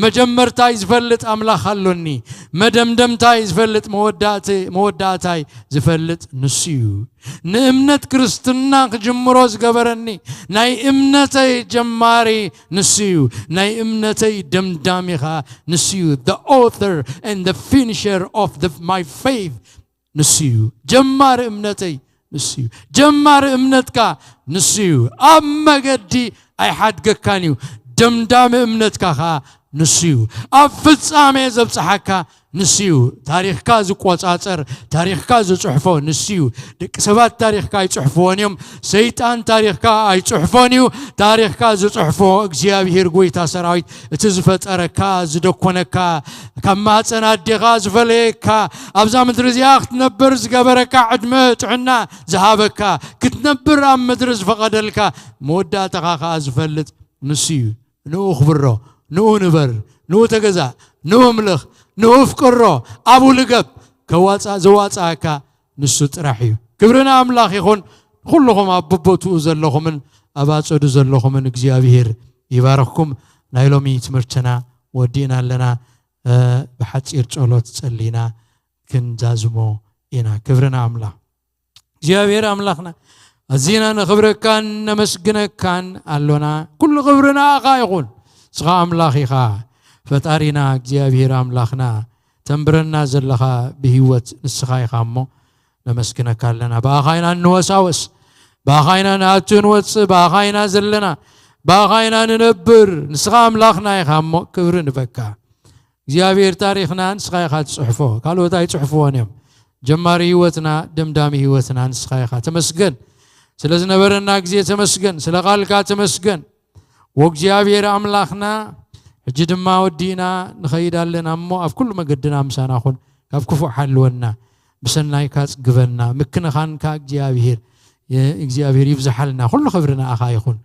መጀመርታይ ዝፈልጥ ኣምላኽ ኣሎኒ። መደምደምታይ ዝፈልጥ፣ መወዳእቲ-፣ መወዳእታይ ዝፈልጥ ንሱ እዩ። ንእምነት ክርስትና ክጅምሮ ዝገበረኒ፣ ናይ እምነተይ ጀማሪ ንሱ እዩ። ናይ እምነተይ ደምዳሚ ኸኣ ንሱ እዩ። The author and the finisher of the, my faith ንሱ እዩ። ጀማሪ እምነተይ ንሱ እዩ። ጀማሪ እምነትካ ንሱ እዩ። ኣብ መገዲ ኣይሓድገካን እዩ። ደምዳሚ እምነትካ ኸኣ ንሱ እዩ። ኣብ ፍጻሜ ዘብጽሓካ ንሱ እዩ። ታሪኽካ ዝቆጻጸር፣ ታሪኽካ ዝጽሕፎ ንሱ እዩ። ደቂ ሰባት ታሪኽካ ኣይጽሕፍዎን እዮም። ሰይጣን ታሪኽካ ኣይጽሕፎን እዩ። ታሪኽካ ዝጽሕፎ እግዚኣብሄር ጎይታ ሰራዊት፣ እቲ ዝፈጠረካ፣ ዝደኮነካ፣ ካብ ማህፀን ኣዴኻ ዝፈለየካ፣ ኣብዛ ምድሪ እዚኣ ክትነብር ዝገበረካ፣ ዕድመ ጥዕና ዝሃበካ፣ ክትነብር ኣብ ምድሪ ዝፈቐደልካ፣ መወዳእታኻ ኸኣ ዝፈልጥ ንሱ እዩ። ንኡ ክብሮ፣ ንኡ ንበር፣ ንኡ ተገዛእ፣ ንኡ ምልኽ፣ ንኡ ፍቅሮ፣ ኣብኡ ልገብ። ከዋጻ-፣ ዘዋጻኣካ ንሱ ጥራሕ እዩ። ክብሪ ንኣምላኽ ይኹን። ኩልኹም ኣብ በቦትኡ ዘለኹምን ኣብ ኣጸዱ ዘለኹምን እግዚኣብሄር ይባርኽኩም። ናይ ሎሚ ትምህርትና ወዲእና ኣለና። እ፣ ብሓጺር ጸሎት ጸሊና ክንዛዝሞ ኢና። ክብሪ ንኣምላኽ። እግዚኣብሄር ኣምላኽና፣ ኣዚና ነኽብረካን ነመስግነካን ኣሎና። ኩሉ ክብሪ ንኣኻ ይኹን። ንስኻ ኣምላኽ ኢኻ። ፈጣሪና እግዚኣብሄር ኣምላኽና፣ ተንብረና ዘለኻ ብህይወት ንስኻ ኢኻ እሞ ነመስግነካ ኣለና። ብኣኻ ኢና እንወሳወስ፣ ብኣኻ ኢና ንኣቱ ንወጽእ፣ ብኣኻ ኢና ዘለና፣ ብኣኻ ኢና ንነብር። ንስኻ ኣምላኽና ኢኻ እሞ ክብሪ ንበካ። እግዚኣብሔር ታሪኽና ንስኻ ኢኻ ትጽሕፎ፣ ካልኦት ኣይጽሕፍዎን እዮም። ጀማሪ ህይወትና፣ ደምዳሚ ህይወትና ንስኻ ኢኻ። ተመስገን ስለ ዝነበረና ግዜ ተመስገን፣ ስለ ቃልካ ተመስገን። ወእግዚኣብሔር ኣምላኽና፣ ሕጂ ድማ ወዲእና ንኸይድ ኣለና እሞ፣ ኣብ ኩሉ መገድና ምሳና ኩን፣ ካብ ክፉእ ሓልወና፣ ብሰናይካ ጽግበና። ምክንኻንካ እግዚኣብሔር፣ የ-፣ እግዚኣብሔር ይብዝሓልና። ኩሉ ክብሪ ንኣኻ ይኹን።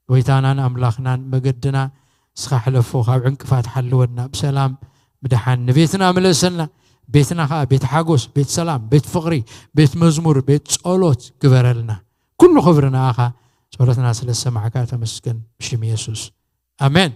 ጎይታናን ኣምላኽናን መገድና ንስኻ ሕለፎ፣ ካብ ዕንቅፋት ሓልወና። ብሰላም ብደሓን ንቤትና ምለሰልና። ቤትና ኸኣ ቤት ሓጎስ፣ ቤት ሰላም፣ ቤት ፍቕሪ፣ ቤት መዝሙር፣ ቤት ጸሎት ግበረልና። ኩሉ ክብሪ ንኣኻ። ጸሎትና ስለ ዝሰማዕካ ተመስገን፣ ብሽም የሱስ፣ ኣሜን።